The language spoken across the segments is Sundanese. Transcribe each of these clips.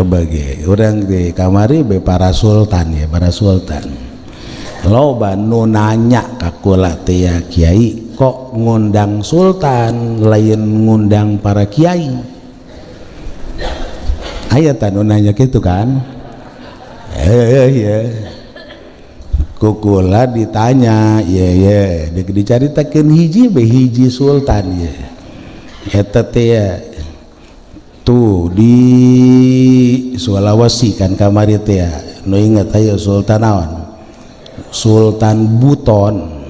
Loba ge urang di kamari be para sultan ya, para sultan. Loba nu nanya ka kula teh, ya kiai, kok ngundang sultan lain ngundang para kiai? Aya tah nu nanya gitu kan? Eh ya, ku kula ditanya ya, ya dicaritakeun hiji be, hiji sultan ya, eta teh ya tuh di Sulawesi kan kamari teh ya, nu inget ayo sultan naon, Sultan Buton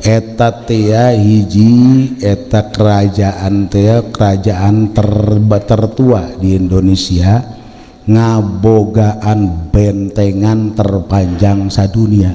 eta teh ya. Hiji eta kerajaan teh ya, kerajaan tertua di Indonesia, ngabogaan bentengan terpanjang sadunia.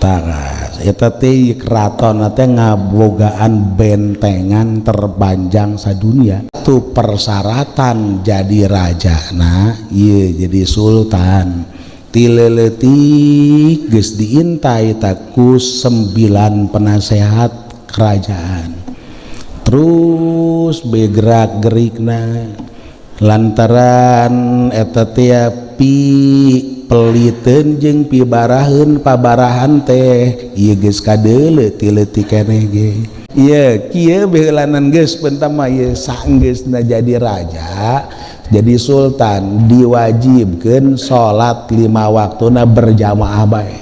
Tah, eta teh keraton teh ngabogaan bentengan terpanjang sadunia. Tuh persyaratan jadi raja, nah iya jadi sultan ti leutik geus diintai ku 9 penasehat kerajaan, terus begerak gerikna lantaran eta teh pi peliteun jeung pibaraheun pabarahan teh ieu geus kadeuleu ti leutik keneh ge. Ieu kieu beheulanan geus pentama ieu sanggeusna jadi raja, jadi sultan, diwajibkeun salat 5 waktuna berjamaah bae.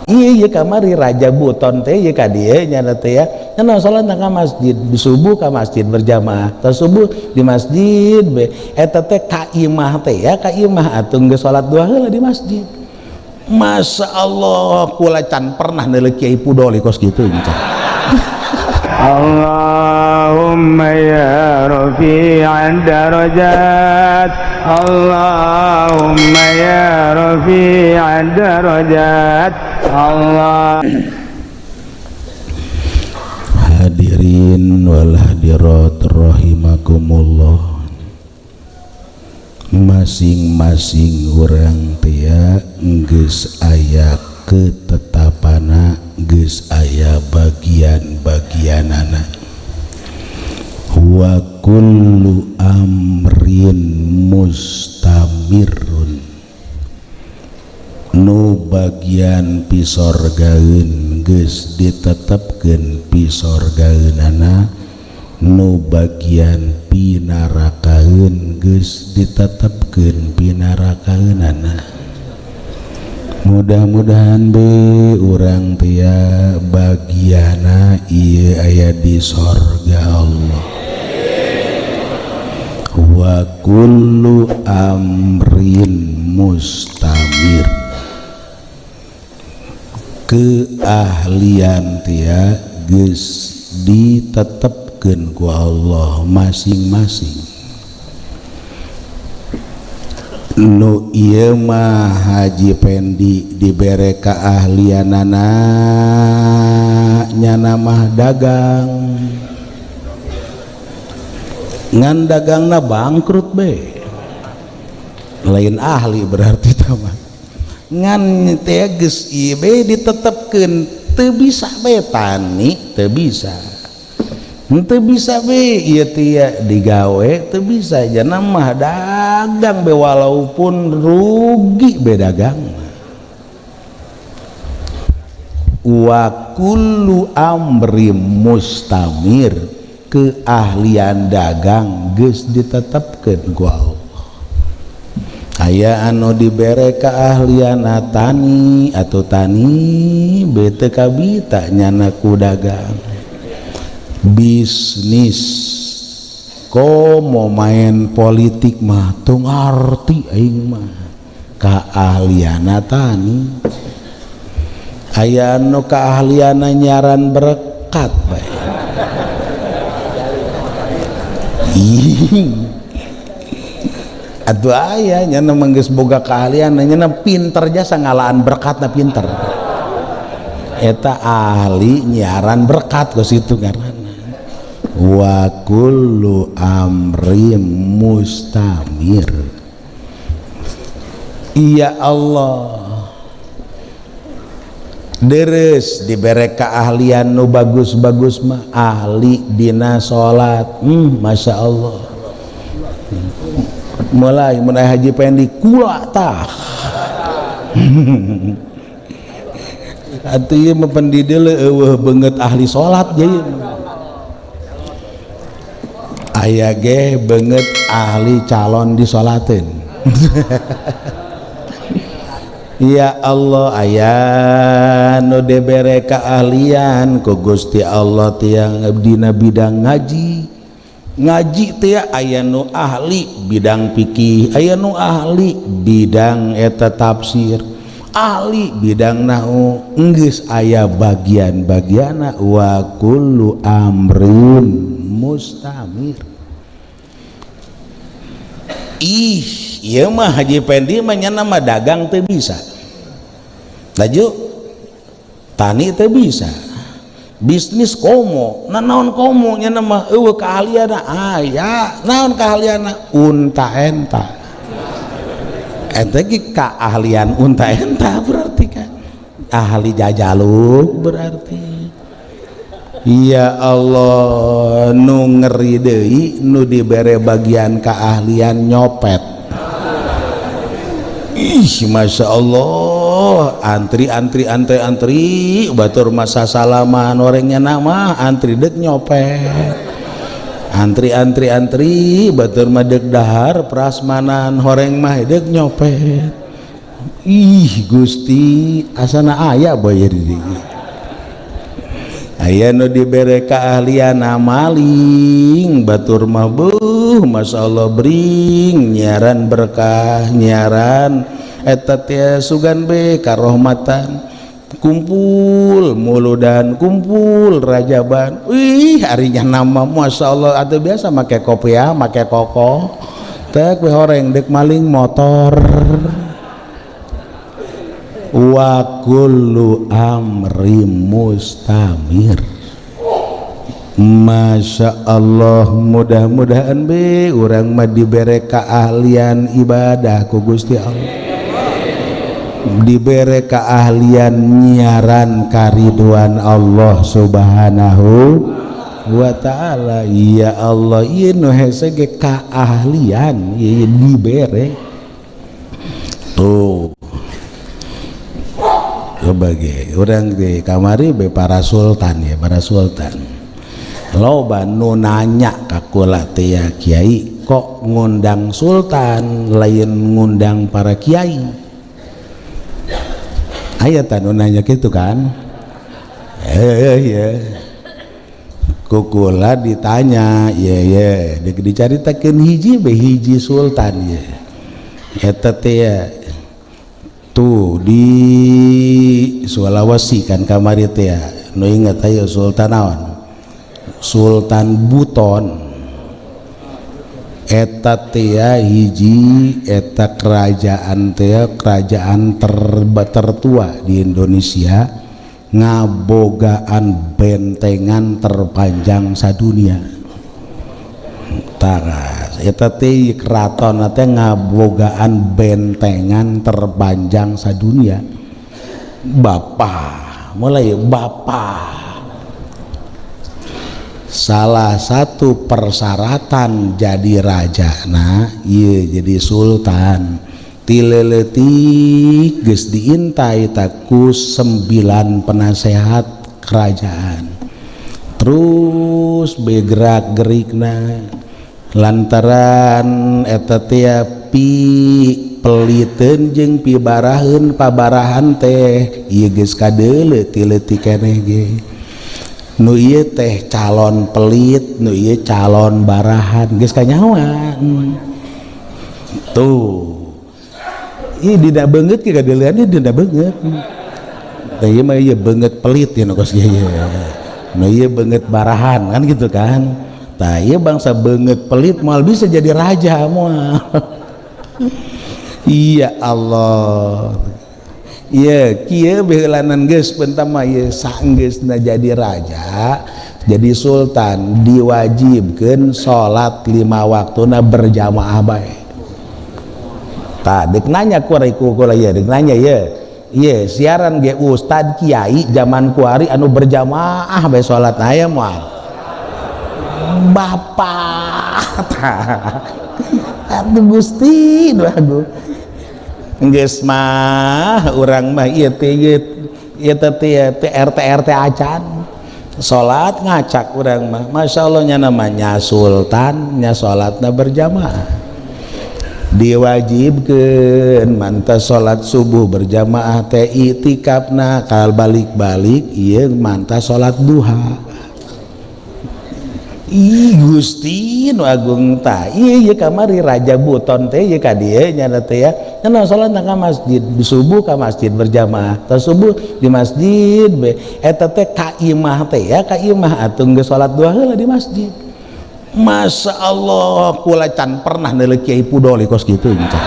Iya, iya kamari Raja Buton teh ieu ka dieu nya teh ya. Nya salat ka masjid, subuh ka masjid berjamaah. Tas subuh di masjid be. Eta teh ka imah teh ya, ka imah atuh geus salat dua heula di masjid. Masya Allah, kula can pernah neuleuh Kiai Pudoli kos kitu encan. اللهم يا رفيع الدرجات، اللهم يا رفيع الدرجات، الله Hadirin wal hadirat rahimakumullah, masing-masing urang teh geus aya ketetapana, geus aya bagian-bagianana. Wa kullu amrin mustamirun, nu bagian pisorgaeun geus ditetepkeun pisorgaeunana, nu bagian pinarakaeun geus ditetepkeun pinarakaeunana. Mudah-mudahan be urang tia bagiana ieu aya di sorga Allah. Wa kullu amrin mustamir, keahlian tia geus ditetepkeun ku Allah masing-masing. Nu ieu mah Haji Pendi dibere keahlianana nyana mah dagang, ngan dagangna bangkrut be, lain ahli berarti mah. Ngan teh geus ieu be ditetepkeun, teu bisa be tani, teu bisa, teu bisa be ieu teh digawe, teu bisa, jana mah dagang be walaupun rugi be dagang. Wa kullu amri mustamir, keahlian dagang geus ditetepkeun ku Allah. Aya anu dibere keahlian tani atau tani be teu kabita nyana ku dagang, bisnis. Komo main politik mah teu ngarti aing mah, keahlianna tani. Aya anu keahlianna nyaran berkat bae. Atuh aya nyana mah geus boga keahlian, nyana pinter jasa ngalaan berkatna pinter, eta ahli nyiaran berkat ke situ ngaranna. Wa kullu amrin mustamir. Ya Allah, deres dibere keahlian nu bagus-bagus mah ahli dina salat, Masya Allah. Mulai mun aya Haji Pendi kula tah. Atuh ieu mah pendideuleu eueuh beungeut ahli salat jadi. Aya ge beungeut ahli calon disolateun. Ya Allah aya nu dibere keahlian ku Gusti Allah tiang dina bidang ngaji. Ngaji teh aya nu ahli bidang fikih, aya nu ahli bidang eta tafsir, ahli bidang nahwu, geus aya bagian-bagianna wa kullu amrin mustamir. Ih, ieu mah Haji Pendi mah nya mah dagang teu bisa. Laju tani teu bisa. Bisnis komo, nanaon komo nya mah eueuh keahlianna aya, naon keahlianna unta enta. Eta ge keahlian unta enta berarti kan ahli jajaluk berarti. Ya Allah nu ngeri deui nu dibere bagian keahlian nyopet. Ih, Masya Allah, antri antri antri antri batur masa salaman orangnya nama antri dek nyopet, antri antri antri batur mah dek dahar prasmanan horeng mah dek nyopet. Ih Gusti asana aya bae di dieu. Aya nu dibere keahlian maling batur mah beuh Masya Allah bring nyiaran berkah nyiaran eta teh sugan be karohmatan kumpul muludan kumpul rajaban. Wih harinya nama Masya Allah atau biasa make kopiah make koko teh we horeng dek maling motor. Wa kullu amri mustamir. Masya Allah mudah-mudahan be urang mah dibere keahlian ibadah ku Gusti Allah, dibere keahlian nyiaran kariduan Allah Subhanahu wa ta'ala. Ya Allah ieu nu hese ge keahlian ieu dibere tuh. Sebagai orang di kamari be para sultan ya, para sultan loba nu nanya ka kula teh ya kiai kok ngundang sultan lain ngundang para kiai. Aya tah nu nanya kitu kan. Ya ku kula ditanya ye ye dicaritakeun hiji be hiji sultan ye eta teh ya tuh di Sulawesi kan kamari teh ya nu inget ayo Sultan naon Sultan Buton eta teh ya hiji eta kerajaan teh ya, kerajaan tertua di Indonesia ngabogaan bentengan terpanjang sadunia. Tara eta teh keraton teh ngabogaan bentengan terpanjang sadunia. Bapak mulai bapak salah satu persyaratan jadi raja nah iya jadi sultan tileletik geus diintai taku 9 penasehat kerajaan terus begerak gerikna lantaran eta teh pi peliteun jeung pibaraheun pabarahan teh ieu geus kadeuleu ti leutik keneh ge nu ieu teh calon pelit nu ieu calon barahan geus kanyahoan tuh. Ih dina beungeut ge kadeulean ieu dina beungeut teh ieu mah ieu beungeut pelit ya nu kos ieu nu ieu beungeut barahan kan gitu kan. Tah ieu bangsa beungeut pelit moal bisa jadi raja moal. Iya Allah. Iya kieu beheulanan geus pentama ieu saenggeusna jadi raja, jadi sultan diwajibkeun salat 5 waktuna berjamaah bae. Tah deuk nanya ku kula ieu, deuk nanya ieu. Ieu siaran ge ustad kiai zaman kuari anu berjamaah bae salat aya moal. Bapak Atuh Gusti nu agung. Geus mah urang mah ieu teh ieu teh RT RT acan. Salat ngacak urang mah. Masya Allah nya namanya sultan nya salatna berjamaah. Diwajibkeun mantap salat subuh berjamaah teh itikafna kal balik-balik ieu mantap salat duha. Ih Gusti nu agung tah ieu ieu kamari Raja Buton teh ieu ka dieu nya teh ya nya salat ka masjid subuh ka masjid berjamaah tah subuh di masjid be eta teh ka imah teh ya ka imah atuh geus salat duha heula di masjid. Masya Allah kula can pernah neuleuh Kiai Pudoli kos kitu encan.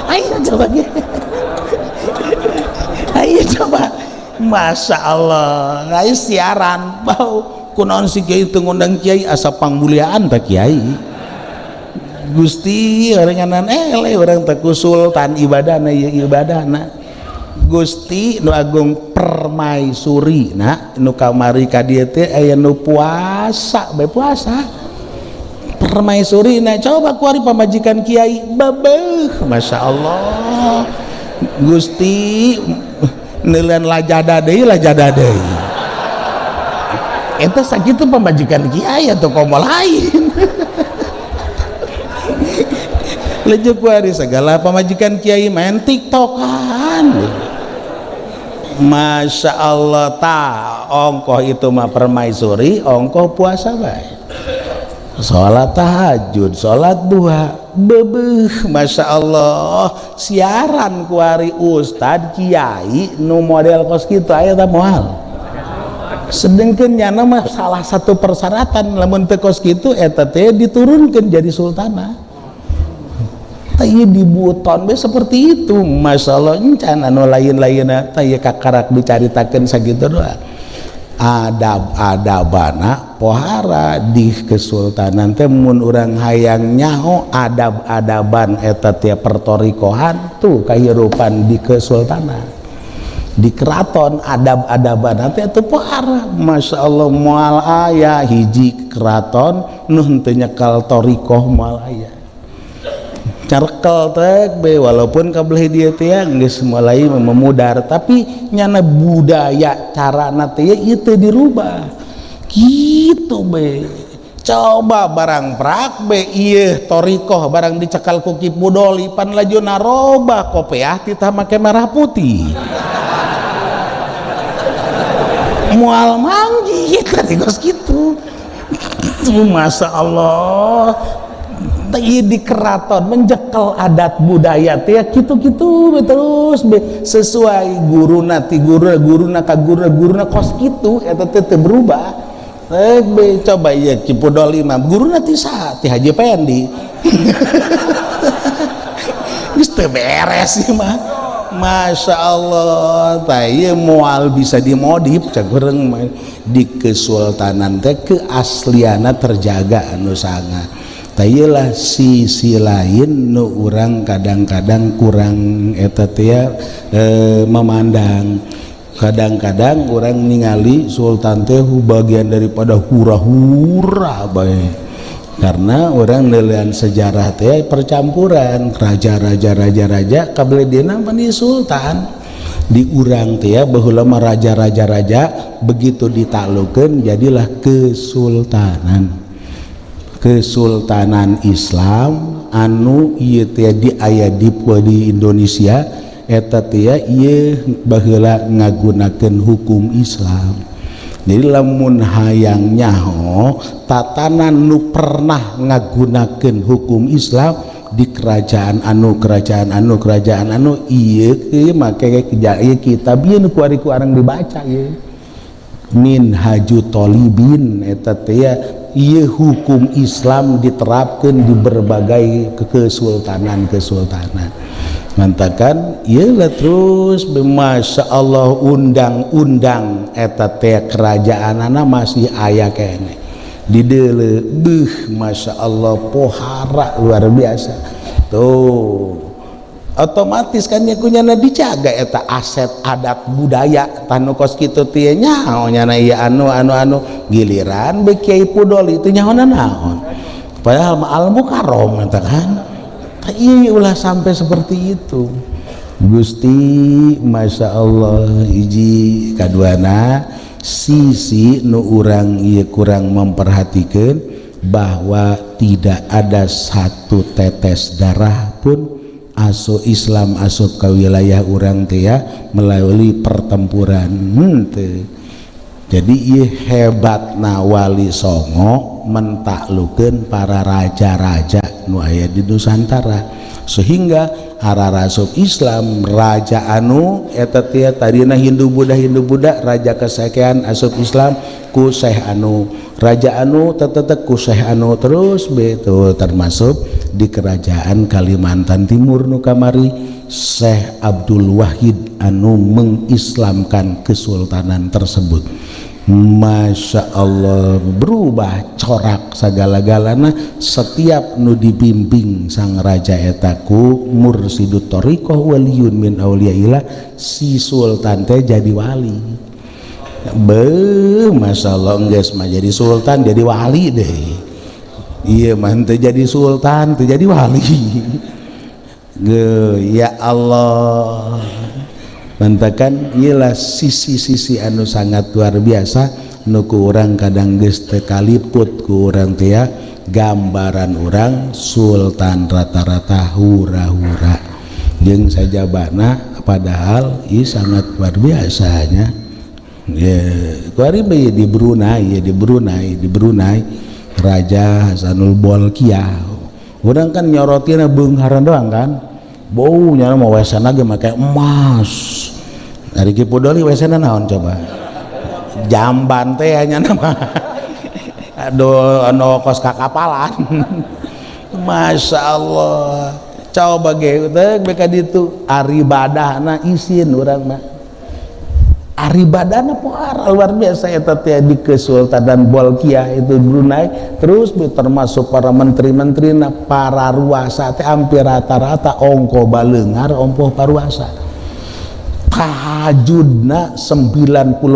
Ayo coba ge. Ayo coba. Masya Allah ayo siaran bau kunaon si kiai teu ngundang kiai asa pangmuliaan teh kiai. Gusti oranganan eleh urang teh ku sultan ibadahna ieu ibadahna. Gusti nu agung permaisuri na nu kamari ka dieu teh aya nu puasa bae puasa. Permaisuri na coba kuari pamajikan kiai babeuh Masya Allah. Gusti neuleun lajada deui lajada deui. Eta sakitu pamajikan kiai atau komo lain. Lejuk kuari segala pamajikan kiai main tiktokan. Masya Allah ta ongkoh itu mah permaisuri ongkoh puasa bae. Salat tahajud, salat duha, bebeuh Masya Allah siaran kuari ustad kiai nu model kos kitu aya ta moal. Sedengkeun nyana mah salah satu persyaratan lamun teu kos kitu eta teh diturunkeun jadi sultana. Tah ieu di Buton we seperti itu. Masya Allah encan anu lain-lainna tah ieu kakarak dicaritakeun sakitu doa. Adab-adabana pohara di kesultanan teh mun urang hayang nyaho adab-adaban eta teh pertorikohan tuh kahirupan di kesultanan. Di keraton adab-adaban teh itu pohara. Masya Allah moal aya hiji keraton nu henteu nyekal torikoh moal aya. Carkel teh be walaupun kabeh dieu teh geus mulai memudar tapi nyana budaya carana teh ieu teu dirubah. Kitu be. Coba barang prak be ieu torikoh barang dicekal ku Ki Pudoli pan laju narobah kopeah titah make merah putih. Mual manggih tadi kos kitu. Masya Allah di keraton menjekel adat budaya teh kitu-kitu terus be sesuai guruna ti guruna guruna ka guruna guruna kos kitu eta teh teu berubah. Be coba ieu Ki Pudoli mah guruna ti saha ti Haji Pendi. Geus teu beres ieu mah. Masya Allah tah ieu moal bisa dimodif cek urang di kesultanan teh keasliana terjaga anu sangat. Tah ieu lah sisi lain nu urang kadang-kadang kurang eta teh memandang. Kadang-kadang urang ningali sultan teh bagian daripada hura-hura bae. Karena orang nelian sejarah teh percampuran raja-raja raja-raja kabeh dina pan sultan di urang teh baheula mah raja-raja raja begitu ditaklukeun jadilah kesultanan. Kesultanan Islam anu ieu teh di aya di Indonesia eta teh ieu baheula ngagunakeun hukum Islam. Jadi lamun hayang nyaho tatanan nu pernah ngagunakeun hukum Islam di kerajaan anu kerajaan anu kerajaan anu ieu ieu make ieu kitab ieu nu kuari ku arang dibaca ieu Minhajut Thalibin eta teh ieu hukum Islam diterapkeun di berbagai kesultanan-kesultanan. Mantakan ieu lah terus Masya Allah undang-undang eta teh kerajaanana masih aya keneh di deuleu beuh Masya Allah pohara luar biasa tuh otomatis kan nya kunyana dijaga eta aset adat budaya tanu kos kitu teh nyaho nyana ieu anu anu anu giliran be Kiai Pudoli teu nyaho naon. Padahal al mukarrom eta kan. Tah ulah sampai seperti itu. Gusti Masya Allah hiji kaduana sisi nu urang ieu kurang memperhatikan bahwa tidak ada satu tetes darah pun aso Islam asup ke wilayah urang teh ya melalui pertempuran henteu. Jadi ieu hebatna Wali Songo mentaklukeun para raja-raja nu aya di Nusantara sehingga arah rasup Islam raja anu eta teh tadina Hindu Buddha raja kesekian asup Islam ku Syekh anu raja anu tetetek ku Syekh anu terus betul termasuk di kerajaan Kalimantan Timur nu kamari Syekh Abdul Wahid anu mengislamkan kesultanan tersebut. Masya Allah berubah corak segala-galana setiap nu dibimbing sang raja etaku mursidut thoriqoh waliyun min auliyaillah si sultan teh jadi wali. Be Masya Allah geus mah jadi sultan jadi wali deh. Iya mah teu jadi sultan teu jadi wali. Ge ya Allah mantakan ialah sisi-sisi anu sangat luar biasa nu ku urang kadang geus teu kaliput ku urang teh ya gambaran urang sultan rata-rata hura-hura jeung sajabana padahal ieu sangat luar biasanya ya kuari bae di Brunei ya di Brunei Raja Hasanul Bolkiah urang kan nyorotina beungharan doang kan bau nya mau WC-na ge make emas dari Ki Pudoli WC-na naon coba jamban teh nya nama aduh anu kos kakapalan. Masya Allah coba ge teh beka ditu ari badahna isin urang mah ari badana poar luar biasa eta teh di Kesultanan Bolkiah itu Brunei terus termasuk para menteri-menteri para ruasa teh hampir rata-rata ongko baleungar ongko paruasa tahajudna 90%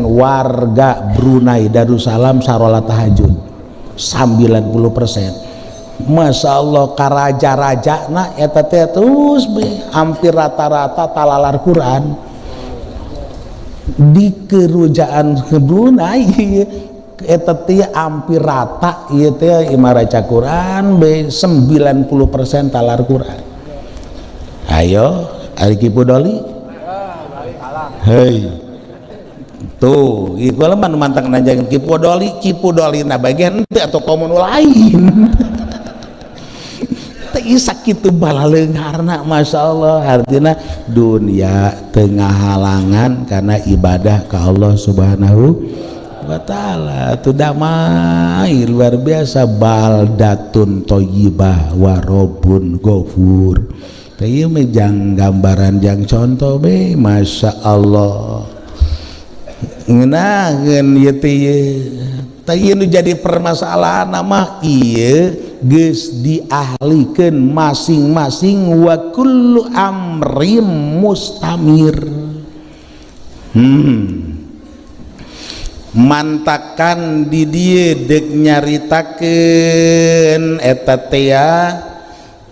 warga Brunei Darussalam sarolat tahajud 90%. Masya Allah karaja-raja na eta teh terus be, hampir rata-rata talalar Quran di kerajaan Brunei eta teh hampir rata ieu teh imaraca Quran be 90% talar Quran. Ayo ari Ki Pudoli hei tuh ieu mah nu mantang nanjakeun Ki Pudoli Ki Pudoli na bagian henteu atau komo nu lain teh sakitu balaleungharna. Masya Allah artinya dunia tengah halangan karena ibadah ke Allah Subhanahu wa ta'ala itu damai luar biasa baldatun thayyibah wa rabbun ghafur teh ieu mah jang gambaran jang contoh be. Masya Allah ngeunaheun ieu teh teh ieu nu jadi permasalahan mah ieu geus diahlikeun masing-masing wa kullu amrim mustamir. Mantakan di dieu deuk nyaritakeun eta teh ya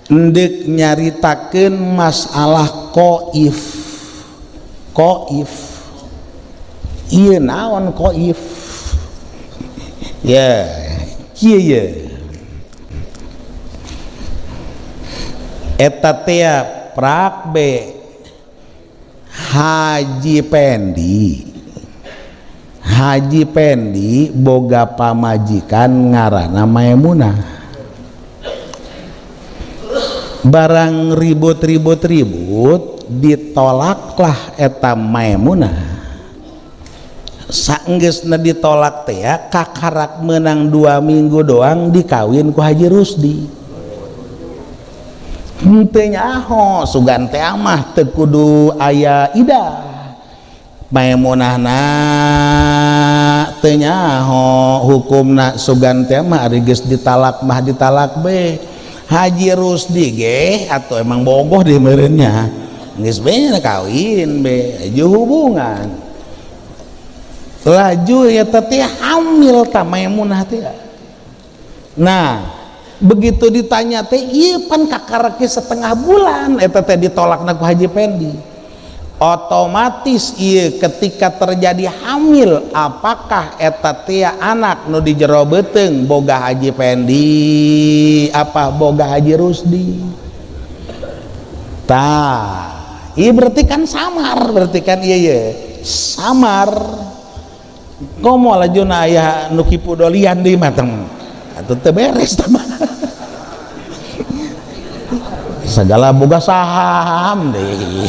deuk nyaritakeun masalah qaif. Qaif ieu naon qaif ya kieu ye eta teh prak be Haji Pendi. Haji Pendi boga pamajikan ngaranna Maimunah. Barang ribut-ribut-ribut ditolaklah eta Maimunah. Saenggeusna ditolak teh ya kakarak menang 2 minggu doang dikawin ku Haji Rusdi. Henteu nyaho sugan teh mah teu kudu aya idah. Maimunahna teu nyaho hukumna sugan teh mah ari geus ditalak mah ditalak be. Haji Rusdi ge atau emang bogoh di meureunnya geus be kawin be aju hubungan. Laju ya teh hamil ta Maimunah teh. Nah, begitu ditanya teh ieu pan kakarek setengah bulan eta teh ditolakna ku Haji Pendi. Otomatis ieu ketika terjadi hamil, apakah eta teh anak nu di jero beuteung boga Haji Pendi apa boga Haji Rusdi? Tah, ieu berarti kan samar, berarti kan ieu ye samar. Komo lajuna aya nu kipu dolian deui mah teh. Atuh teu beres teh mah. Segala boga saham deui.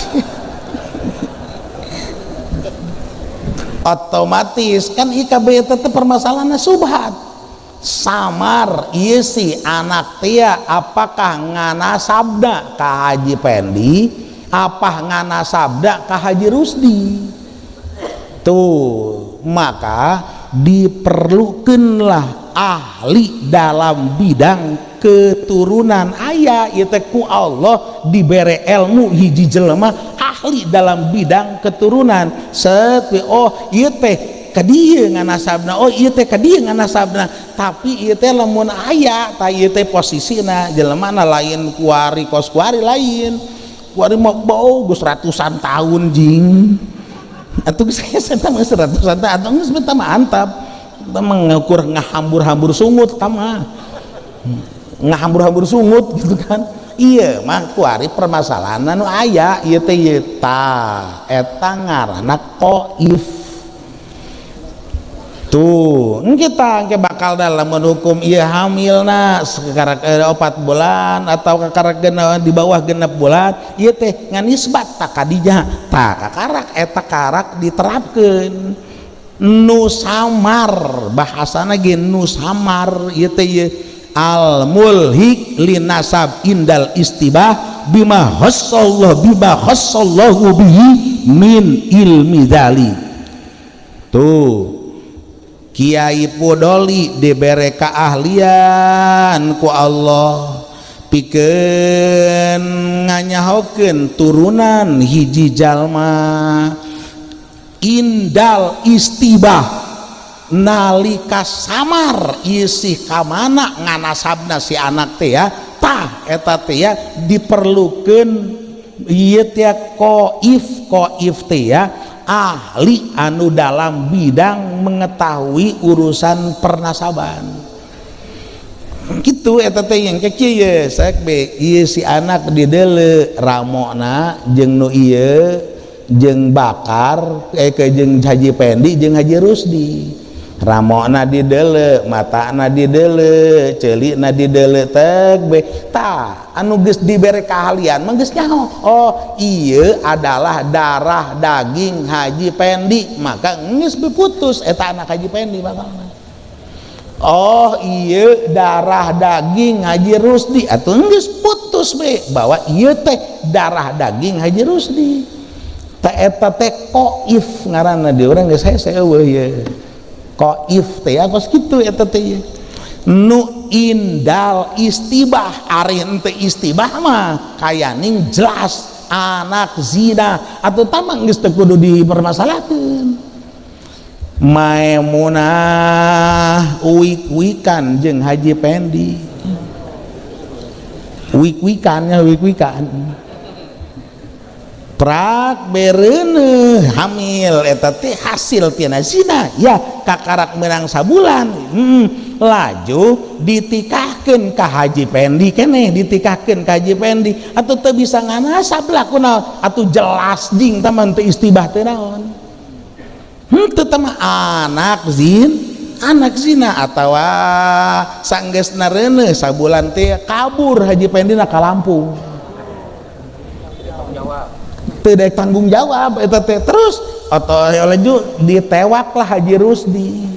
Otomatis kan IKB tetep permasalahannya subhat samar ieu si anak tia apakah nganasabda ka Haji Pendi apa nganasabda ka Haji Rusdi tuh. Maka diperlukanlah ahli dalam bidang keturunan aya ieu teh ku Allah dibere ilmu hiji jelema ahli dalam bidang keturunan. Set oh ieu teh ka dieu nganasabna, oh ieu teh ka dieu nganasabna, tapi ieu teh lamun aya tah ieu teh posisina jelemana lain kuari kos kuari lain kuari mah bau geus ratusan tahun jing atuh geus eta mah ratusan tahun atuh geus mah mantap kita mengukur ngahambur-hambur sungut tama ngahambur-hambur sungut gitu kan. Iya mah kuari permasalahan anu aya ieu teh ieu tah eta ngaranna qaif tuh. Kita engke bakal dalam hukum ieu hamilna sekarak 4 bulan atau kakarak genep di bawah genep bulan ieu teh nganisbat ta kadijah tah kakarak eta karak diterapkeun nu samar bahasana ge nu samar ieu teh ieu al mulhik linasab indal istibah bima khassallahu bima khassallahu bihi min ilmi dzali. Tuh Kiai Pudoli dibere keahlian ku Allah pikeun nganyahokeun turunan hiji jalma indal istibah nalika samar isih kamana nganasabna si anak teh ya tah eta teh ya diperlukeun ieu teh qaif qaif teh ya ahli anu dalam bidang mengetahui urusan pernasaban gitu eta teh yang kecil ye sek be ieu si anak dideuleu ramona jeung nu ieu jeung Bakar ke jeung Haji Pendi jeung Haji Rusdi ramona dideuleu matana dideuleu ceulina dideuleu tek be tah anu geus dibere keahlian mah geus nyaho oh ieu adalah darah daging Haji Pendi maka geus putus eta anak Haji Pendi bakalna. Oh ieu darah daging Haji Rusdi atuh geus putus be bahwa ieu teh darah daging Haji Rusdi teh eta teh qaif ngaranna di urang geus hese eueuh ieu qaif teh kos kitu eta teh nu indal istibah ari henteu istibah mah kayaning jelas anak zina atau tamang geus teu kudu dipermasalahkeun. Maimunah uik-uikan jeung Haji Pendi uik-uikannya uik-uikan prak bereuneuh hamil eta teh hasil tina zina ya kakarak menang sabulan laju ditikahkeun ka Haji Pendi keneh ditikahkeun ka Haji Pendi atuh teu bisa nganasab lah kunaon atuh jelas jing tah mah teu istibah teh naon henteu teh mah anak zina atawa sanggeusna reuneuh sabulan teh kabur Haji Pendi na ka Lampung tidak tanggung jawab eta teh terus atau laju ditewaklah Haji Rusdi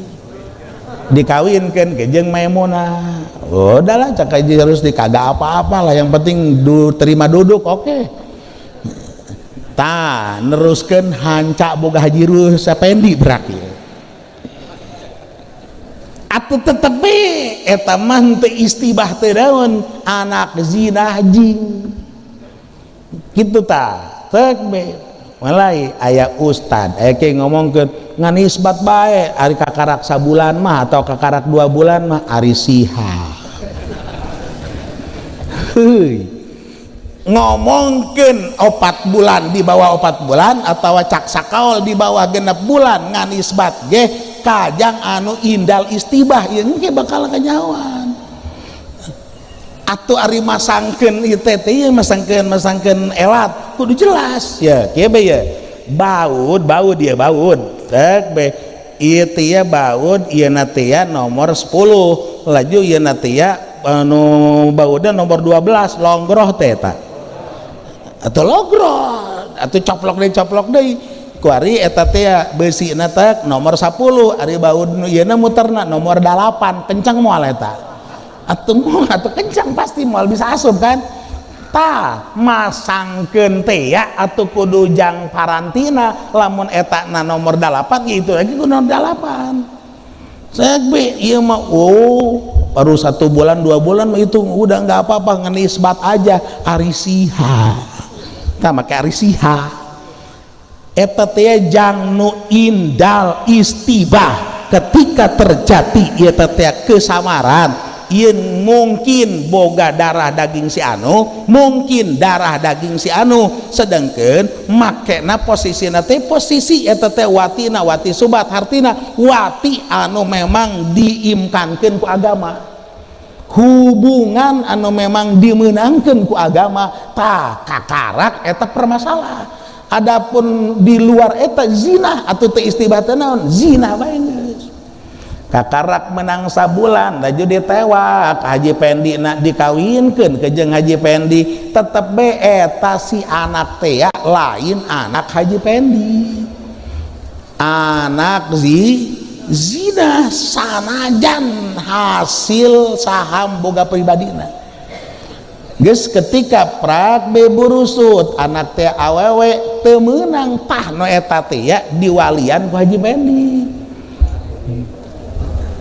dikawinkeun ke jeung Maimunah. Oh udahlah cak Haji Rusdi kagak apa-apa lah yang penting terima duduk oke. Okay. Tah neruskeun hanca boga Haji Rusdi Pendi berarti atuh tetep be eta mah teu istibah teu daun anak zina jing kitu tah. Tek be mulai aya ustad aya ke ngomongkeun nganisbat bae ari kakarak sabulan mah atau kakarak 2 bulan mah ari siha. Heuy, ngomongkeun 4 bulan, di bawah 4 bulan atau cak sakaol di bawah 6 bulan, nganisbat ge kajang anu indal istibah, ieu ge bakal kanyahoan atuh. Ari masangkeun ieu teh teh masangkeun masangkeun elat kudu jelas ya. Kieu be ya, baud baud ya, baud tek be ieu teh ya, baud ieu na teh ya nomor 10, laju ieu na teh ya anu baudna nomor 12, longroh teh eta atau logroh atau coplok deui, coplok deui. Kuari eta teh ya beusina teh nomor 10, ari baud nu ieu muterna nomor 8, kencang moal eta atuh? Moal atuh, kencang pasti moal bisa asup kan. Tah, masangkeun teh ya atuh kudu jang parantina. Lamun eta na nomor 8 ya, itu lagi kudu nomor 8. Saya be ieu mah, oh, baru 1 bulan 2 bulan mah itu udah nggak apa-apa, ngenisbat aja. Ari siha tah make ari siha eta teh jang nu indal istibah? Ketika terjadi ieu teh kesamaran, ieu mungkin boga darah daging si anu, mungkin darah daging si anu, sedangkan makena posisina teh posisi eta teh watina wati subat, hartina wati anu memang diimkankeun ku agama, hubungan anu memang dimenangkan ku agama. Tah, kakarak eta permasalah. Adapun di luar eta zina atau teu istibah teh naon, zina bae geus. Kakarak menang sabulan laju ditewak Haji Pendi, nak dikawinkeun ke jeung Haji Pendi, tetep be eta si anak teh ya lain anak Haji Pendi, anak zina, sanajan hasil saham boga pribadina. Geus ketika prak be burusut anak teh awewe teu meunang. Tah, no eta teh ya diwalian ku Haji Pendi.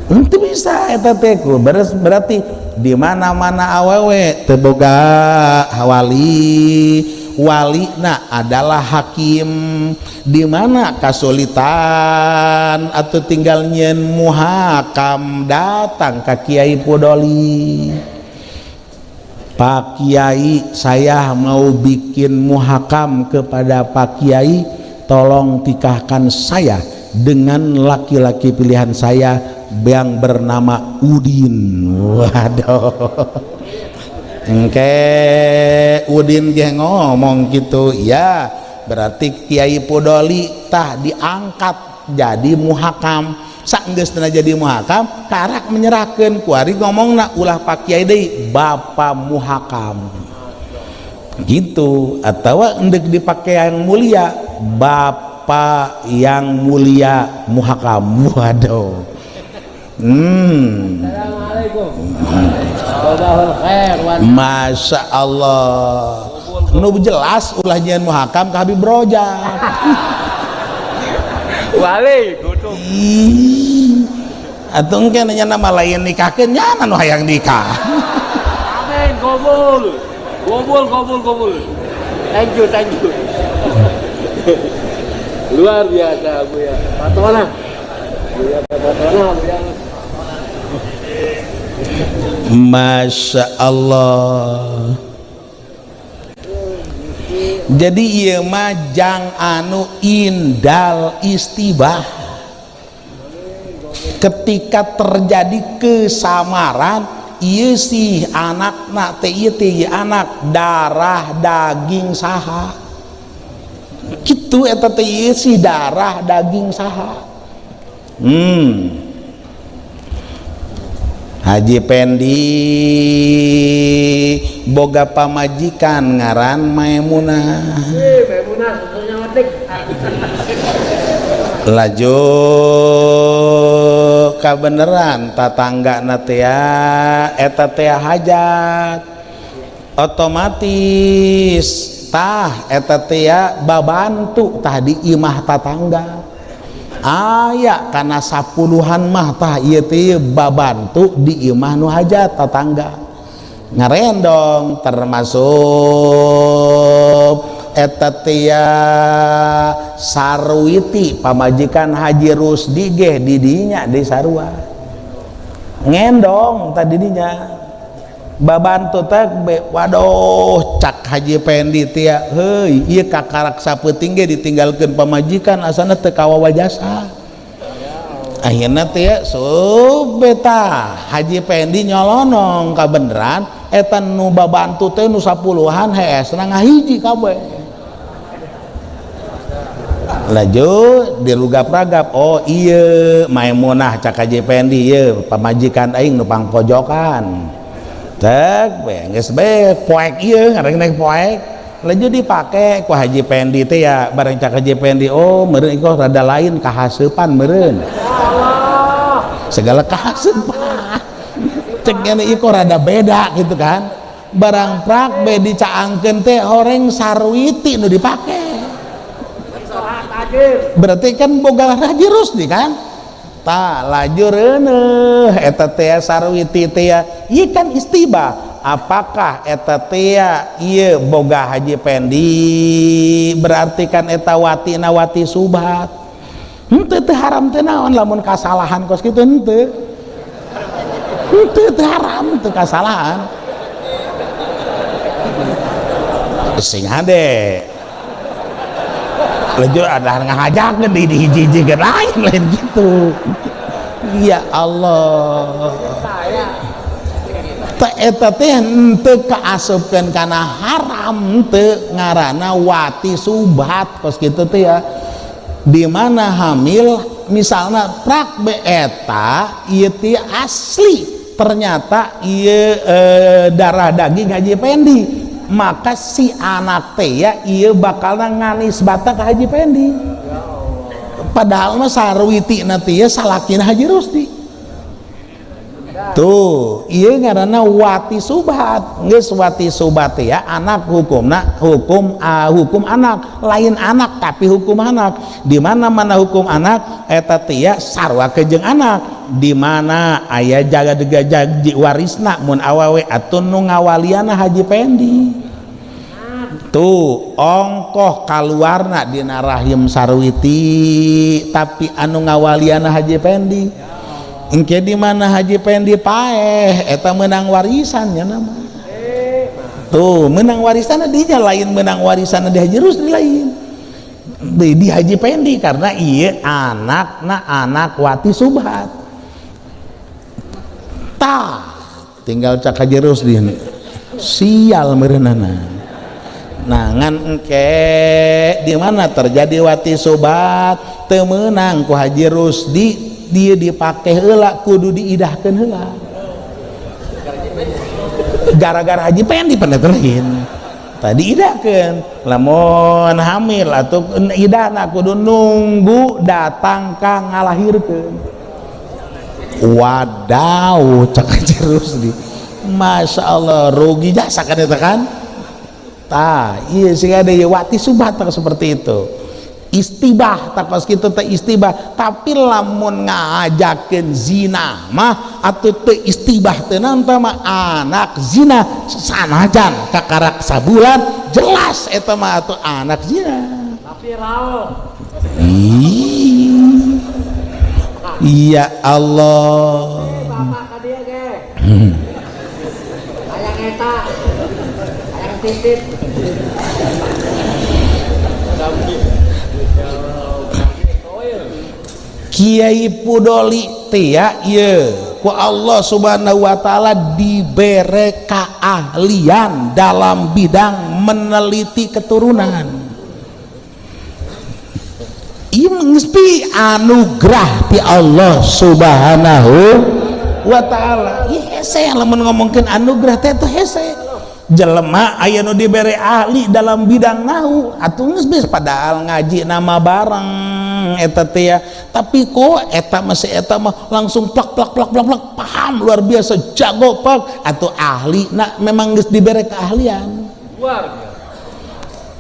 Henteu bisa eta teh ku berarti di mana-mana awewe teu boga wali, walina adalah hakim. Di mana kasulitan atau tinggal nyen muhakam, datang ke Kiai Pudoli. "Pak Kiai, saya mau bikin muhakam kepada Pak Kiai, tolong tikahkan saya dengan laki-laki pilihan saya yang bernama Udin." Waduh, engke Udin ge ngomong gitu ya, berarti Kiai Pudoli tah diangkat jadi muhakam. Saenggeusna jadi muhakam, karak menyerahkeun, kuari ngomongna ulah Pak Kiai deui, Bapak Muhakam gitu, atau endek dipakai yang mulia, Bapak yang mulia Muhakam. Waduh. Assalamualaikum. Khair. Masya Allah. Nu jelas ulah nyeun muhakam ka Habib Roja. Wali kudu. Atuh engke nanya nama lain nikahkeun nya nu hayang nikah. Amin, kabul. Kabul, kabul, kabul. Thank you, thank you. Luar biasa, Bu ya. Patona. Bu ya, Patona, Bu ya. Masya Allah. Jadi ieu mah jang anu indal istibah, ketika terjadi kesamaran, ieu sih anak nak teh, ieu teh anak darah daging saha gitu, eta teh ieu sih darah daging saha. Haji Pendi boga pamajikan ngaran Maimunah. Maimunah susunya ngetik. Laju kabeneran tatangga teh eta teh hajat, otomatis tah eta teh babantu tah di imah tatangga aya karena sapuluhan mah. Tah, ieu teh babantu di imah nu hajat, tatangga ngarendong, termasuk eta teh Sarwiti pamajikan Haji Rusdi ge didinya di sarua ngendong tadi dinya. Babantu teh waduh cak Haji Pendi teh heuy ieu kakarak sapeuting ge ditinggalkeun pamajikan asana teu kawawajasa. Akhirna teh sobeta Haji Pendi nyolonong kabeneran eta nu babantu teh nu 10-an heesna ngahiji kabeh. Laju dirugap-ragap, oh iya Maimunah cak Haji Pendi ieu pamajikan aing nu pangpojokan. Cek be geus be poek ieu ngareng poek. Laju dipake ku Haji Pendi teh ya bareng cak Haji Pendi oh meureun ieu rada lain kahaseupan meureun. Segala kahaseupan. Cek ngene ieu kok rada beda gitu kan. Barang prak be dicaangkeun teh horeng sarwiti nu dipake. Berarti kan boga Haji Rusdi kan ta laju reuneuh eta teh sarwiti teh ieu kan istibah apakah eta teh ieu boga Haji Pendi berarti kan eta watina wati subhat henteu teu haram teh naon lamun kasalahan kos kitu henteu henteu teu haram teu kasalahan sing hade laju ada ngahajakeun di hiji-hijikeun lain gitu. Ya Allah. Teh eta teh henteu kaasupkeun kana haram teu ngaranna wati subhat kos kitu teh ya. Di mana hamil misalna prak be eta ieu teh asli ternyata ieu darah daging Haji Pendi. Maka si anak teh ya ieu bakalna nganisbata ka Haji Pendi. Padahal mah sarwiti na teh salakina Haji Rusdi. Tuh, ieu ngaranna wati subhat. Geus wati subhat teh ya anak hukumna hukum hukum anak, lain anak tapi hukum anak. Di mana-mana hukum anak eta teh ya sarua jeung anak. Di mana aya jaga jaji warisna mun awewe atuh nu ngawaliana Haji Pendi. Tuh ongkoh kaluarna dina rahim sarwiti tapi anu ngawaliana Haji Pendi. Engke di mana Haji Pendi paeh eta menang warisan nya nama. Tuh menang warisan dinya lain menang warisan di Haji Rusdi lain. Di Haji Pendi karena ieu anakna anak wati subhat. Tah tinggal cak Haji Rusdi sial meureunana. Nah ngan engke di mana terjadi wati subhat teu meunang ku Haji Rusdi dia dipake heula kudu diidahkeun heula. Gara-gara Haji Pendi pendeta lain. Tadi idahkeun lamun hamil atau idahna kudu nunggu datang ka ngalahirkeun. Wadaw cak Haji Rusdi. Masya Allah rugi jasa kan eta kan. Tah iya sih ada ya wati subhat seperti itu. Istibah tak kos kitu teh istibah tapi lamun ngajakeun zina mah atuh teu istibah teu naon mah anak zina sanajan kakarak sabulan jelas eta mah atuh anak zina tapi raung. Ya Allah. Bapak ka dieu ge. Hayang eta. Hayang titit. Kiai Pudoli teh ya ieu ku Allah Subhanahu wa taala dibere keahlian dalam bidang meneliti keturunan. Ieu geus anugerah ti Allah Subhanahu wa taala. Ieu hese lamun ngomongkeun anugerah teh teh hese. Jelema aya nu dibere ahli dalam bidang nahu atuh geus geus padahal ngaji nama bareng eta teh ya tapi kok eta masih eta mah langsung plak plak plak plak plak paham luar biasa jago pak atau ahli nah memang geus dibere keahlian luar biasa.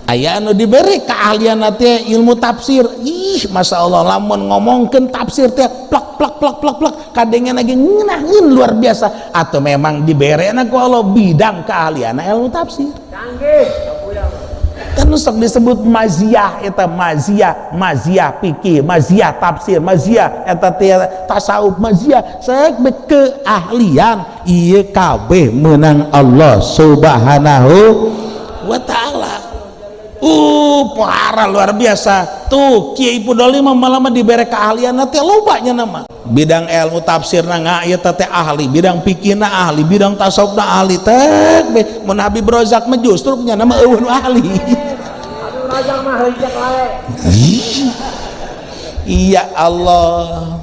Aya anu dibere keahlian teh ilmu tafsir ih masya Allah lamun ngomongkeun tafsir teh plak plak plak plak plak kadengen lagi ngeunaheun luar biasa atau memang diberena ku Allah bidang keahlian ilmu tafsir canggih. Kan sok disebut maziah eta maziah, maziah fikih, maziah tafsir, maziah eta teh tasawuf, maziah sek keahlian ieu kabeh meunang Allah Subhanahu wa taala. Parah luar biasa. Tuh Kiai Pudoli mah malah dibere keahlian teh loba nya nama. Bidang ilmu tafsirna nga ieu teh ahli, bidang fikihna ahli, bidang tasawufna ahli teh. Mun Habib Rozak mah justru nya nama eueuh nu ahli. Habib Rozak mah heuncek wae. Iya Allah.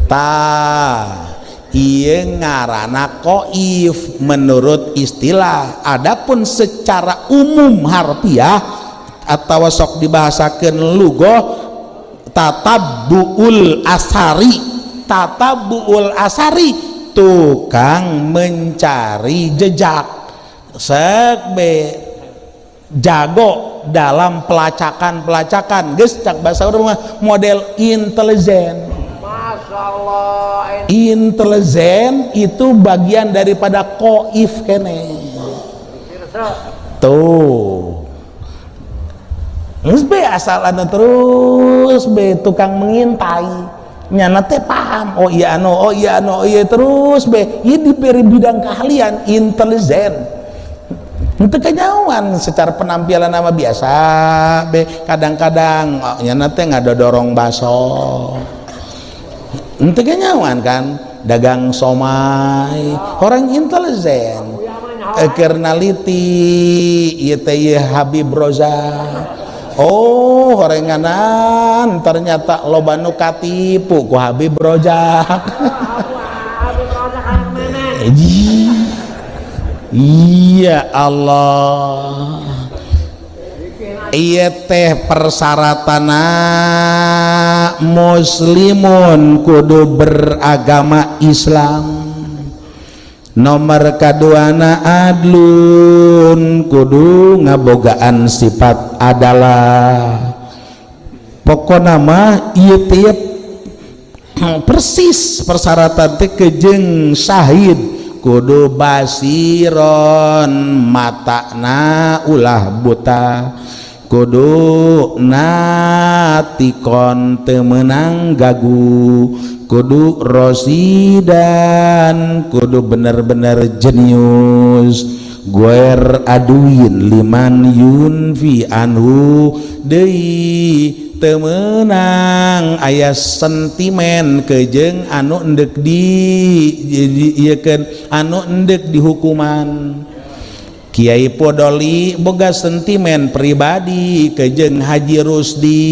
Tah ieu ngaranna qaif menurut istilah. Adapun secara umum harfiah atau sok dibahasakeun lugoh tatabbuul asari, tatabbuul asari tukang mencari jejak, sek be jago dalam pelacakan-pelacakan, geus cak bahasa urang mah model intelijen. Masyaallah. Intelijen itu bagian daripada qaif kene. Tuh. Terus be asal anu terus be tukang mengintai. Nyana teh paham, oh iya anu, oh iya anu, oh iya terus be ieu diberi bidang keahlian intelijen. Henteu kanyahoan secara penampilan nama biasa be kadang-kadang oh, nyana teh ngadodorong baso. Henteu kanyahoan kan dagang somai, orang intelijen. Keur naliti ieu teh ieu Habib Rozak. Oh, horenganan ternyata loba nu katipu ku Habib Rozak. Habib Rozak hayang memek. Iya Allah. Iya teh persyaratanna muslimun kudu beragama Islam. Nomor kaduana adlun kudu ngabogaan sifat adalah. Pokona mah ieu teh persis persyaratan teh kejeng syahid kudu basiron matana ulah buta, kudu natikon teu meunang gagu, kudu rosidan kudu bener-bener jenius, guer aduin liman yunfi anhu deui teu meunang aya sentimen kejeng anu endek di ieu keun anu endek dihukuman. Kiai Podoli boga sentimen pribadi kejeng Haji Rusdi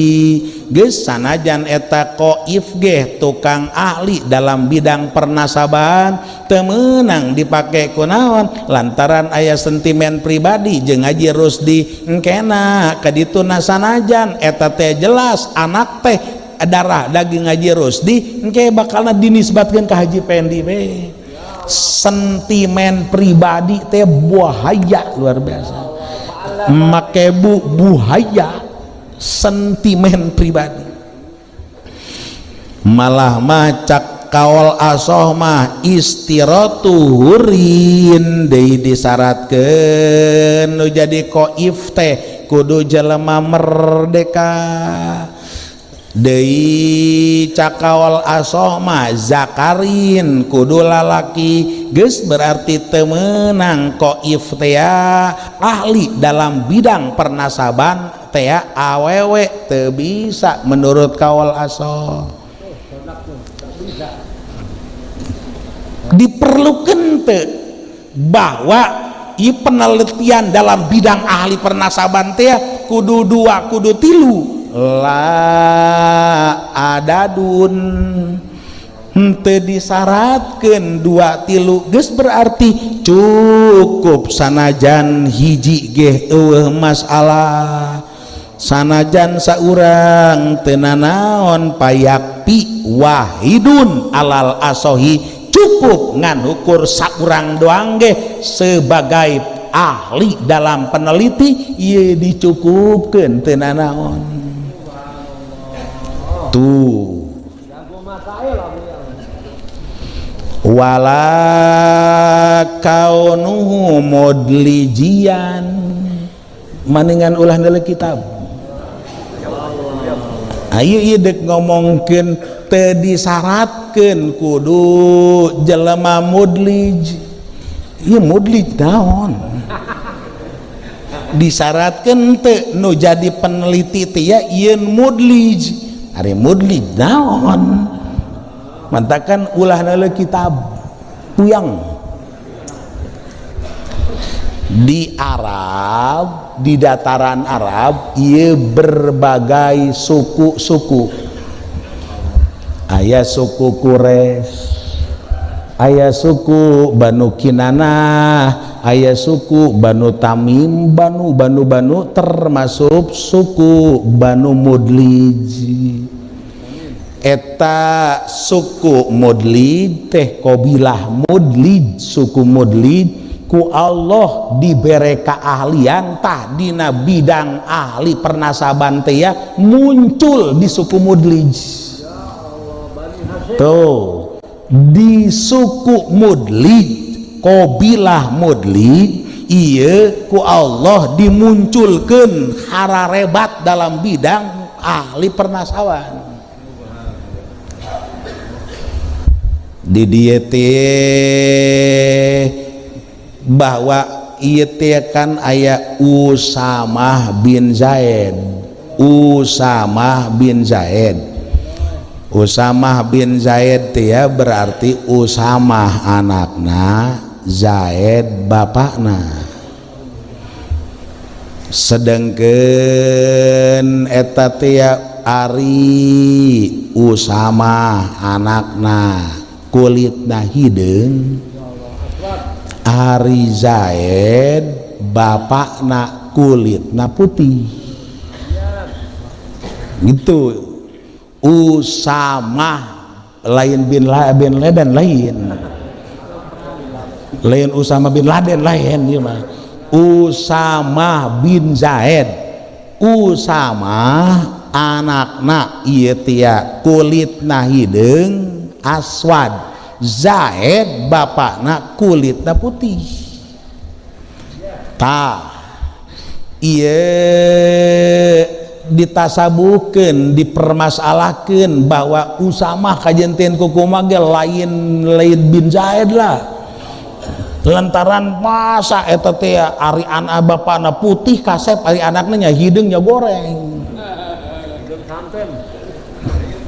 geus sanajan eta qaif geh tukang ahli dalam bidang pernasaban teu meunang dipake kunaon lantaran aya sentimen pribadi jeung Haji Rusdi engkena kadituna sanajan eta teh jelas anak teh darah daging Haji Rusdi engke bakalna dinisbatkeun ka Haji Pendi we. Sentimen pribadi teh bahaya luar biasa, make bu buhaya sentimen pribadi. Malah mah cak kaol asoh mah istiratu hurin deui disyaratkeun nu jadi qaif teh kudu jelema merdeka. Deui cakawal asoh mah zakarin kudu lalaki geus berarti teu meunang qaif teh ahli dalam bidang pernasaban teh awewe teu bisa menurut kawal asoh. Diperlukan teu bahwa ieu penelitian dalam bidang ahli pernasaban teh kudu dua kudu tilu la adadun henteu disyaratkeun dua tilu geus berarti cukup sanajan hiji geh eueuh masalah, sanajan saurang teu nanaon payakpi wahidun alal asohi cukup ngan ukur saurang doang geh sebagai ahli dalam peneliti ieu dicukupkeun teu nanaon. Tuh wala kaunuhu mudlijian Maningan ulah neuleuh kitab. Ayo ieu deuk ngomongkeun teu disyaratkeun kudu jelema mudlij. Ieu mudlij naon? Disyaratkeun teu nu jadi peneliti teh ya ieu mudlij. Ari mudlij naon? Mantakan ulah neuleuh kitab puyang. Di Arab, di dataran Arab ieu berbagai suku-suku. Aya suku Quraisy, aya suku Banu Kinanah, aya suku Banu Tamim, Banu Banu Banu termasuk suku Banu Mudlij. Eta suku Mudlij teh qabilah Mudlij, suku Mudlij ku Allah dibere keahlian tah dina bidang ahli pernasaban teh ya muncul di suku Mudlij. Tuh, di suku Mudlij, qabilah Mudlij ieu ku Allah dimunculkeun hararebat dalam bidang ahli pernasaban. Di dieu teh bahwa ieu teh kan aya Usamah bin Zaid. Usamah bin Zaid. Usamah bin Zaid teh ya berarti Usamah anakna, Zaid bapakna. Sedengkeun eta teh ya ari Usamah anakna kulitna hideung, ari Zaid bapakna kulitna putih. Gitu. Usamah lain bin Laden lain. Lain Usama bin Laden lain ieu mah. Usamah bin Zaid. Usamah anakna ieu teh kulitna hideung aswad. Zaid bapakna kulitna putih. Tah ieu ditasabuhkeun, dipermasalahkeun bahwa Usamah kajentin kukumaha ge lain lain bin Zaid lah. Lantaran masa eta teh ari anak bapakna putih kasep, ari anakna nya hideung nya goreng.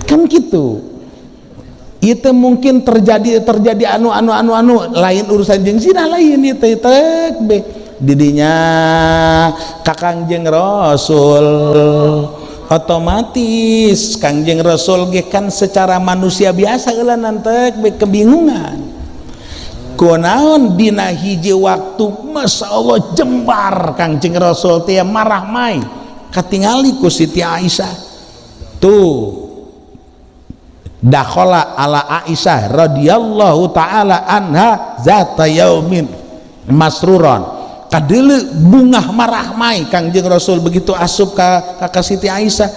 Kan gitu. Itu mungkin terjadi anu anu anu anu lain urusan jeung zina lain ieu teh tek be didinya Kangjeng Rasul otomatis Kangjeng Rasul ge kan secara manusia biasa eulanan tek be kebingungan kunaon dina hiji waktu Masya Allah jembar Kangjeng Rasul teh marah mai katingali ku Siti Aisyah tuh dakhala ala Aisyah radhiyallahu taala anha zata yaumin masruron kadeuleu bungah marah mai Kangjeng Rasul begitu asup ka Siti Aisyah.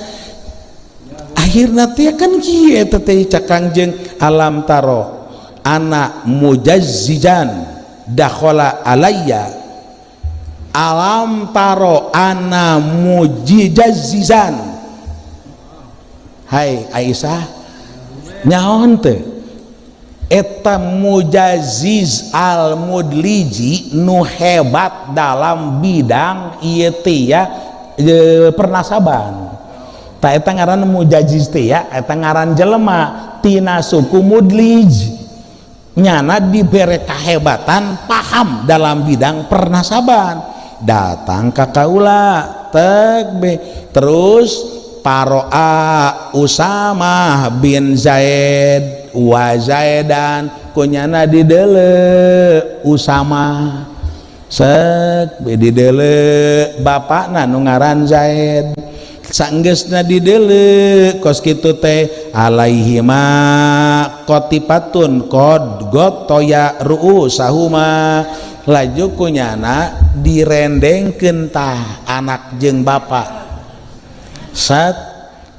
Akhirna teh kan kieu teh cak Kangjeng alam taro ana mujazzijan dakhala alayya alam taro ana mujazzizan. Hai Aisyah nyaon teh eta mujaziz al mudliji nu hebat dalam bidang ieu teh ya pernasaban. Ta eta ngaran mujaziz teh ya eta ngaran jelema tina suku Mudlij nyana dibere kahebatan paham dalam bidang pernasaban. Datang ka kaula tek be terus paroa Usamah bin Zaid wa Zaidan kunyana didele Usamah sek didele bapakna nu ngaran Zaid sanggeusna didele kos kitu teh alaihima qatipatun qad gotoya ru'usahuma laju kunyana direndengkeun tah anak jeung bapak sat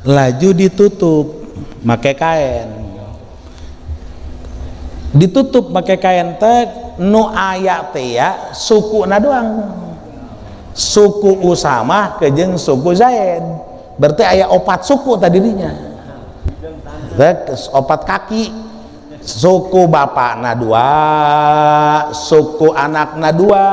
laju ditutup make kain, ditutup make kain teh nu aya teh ya sukuna doang. Suku Usamah kejeng suku Zaid, berarti aya opat suku tadi dinya. Opat kaki, suku bapakna dua, suku anakna dua.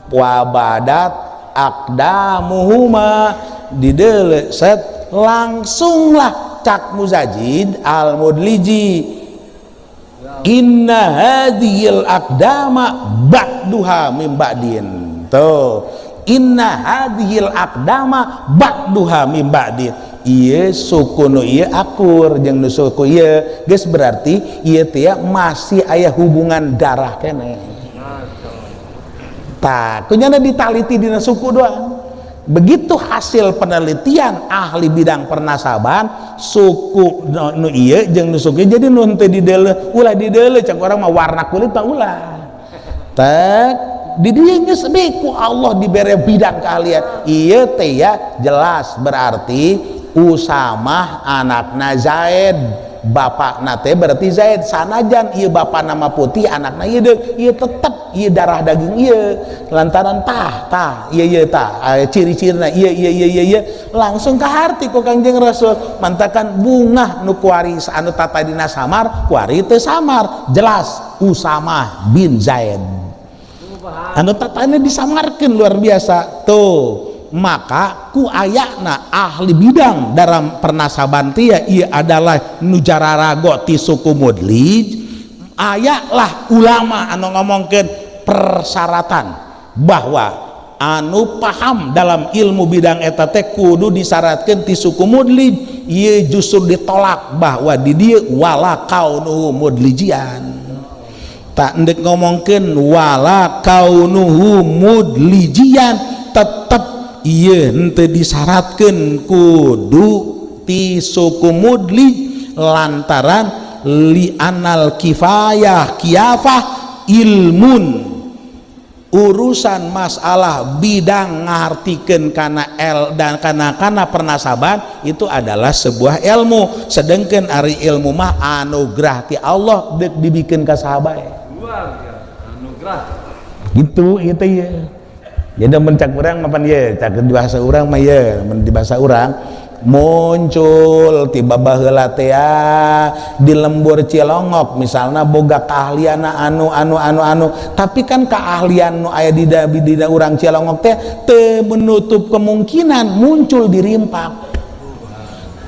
Wabadat akdamuhuma dideule set, langsunglah cak Muzajid al-Mudliji, inna hadhil aqdama ba'duha min ba'din. Tuh, inna hadhil aqdama ba'duha min ba'din. Ieu suku nu ieu akur jeung nu suku ieu, geus berarti ieu teh masih aya hubungan darah keneh. Tah, kunyana ditaliti dina suku doang. Begitu hasil penelitian ahli bidang pernasaban, suku nu ieu jeung nu suku ieu, jadi nu henteu dideuleu, ulah dideuleu, cek urang mah warna kulit mah ulah. Tek di dieu geus be ku Allah dibere bidang keahlian. Ieu teh ya jelas berarti Usamah anakna Zaid, bapakna teh berarti Zaid. Sanajan ieu bapakna mah putih, anakna ieu deuk, ieu tetep ieu darah daging ieu, lantaran tah tah ieu ieu tah ciri-cirina ieu ieu ieu ieu ieu, langsung kaharti ku Kangjeng Rasul. Mantakan bungah nu kuari anu tatadina samar, kuari teu samar, jelas Usamah bin Zaid anu tatadina disamarkeun. Luar biasa tuh. Maka ku ayakna ahli bidang dalam pernasaban tia ieu adalah nu jararago ti suku Mudlij. Ayaklah ulama anu ngomongkeun persyaratan bahwa anu paham dalam ilmu bidang eta teh kudu disyaratkeun ti suku Mudlij. Ieu justru ditolak bahwa di dieu wala kaunuhu mudlijian. Tak endek ngomongkeun wala kaunuhu mudlijian, tetep ieu henteu disyaratkeun kudu ti suku Mudlij, lantaran li anal kifayah kiafah ilmun, urusan masalah bidang ngartikeun kana el dan kana kana pernasaban itu adalah sebuah ilmu, sedangkan ari ilmu mah anugerah ti Allah deuk dibikeun ka sahabat. Luar biasa anugerah. Gitu itu ya. Jadi mun cak urang mah pan ye, cak di bahasa urang mah ye, mun di bahasa urang muncul tiba baheula teh di lembur Cilongok misalnya boga keahlian anu anu anu anu, tapi kan keahlian nu aya di dina urang Cilongok teh teu menutup kemungkinan muncul di Rimpak,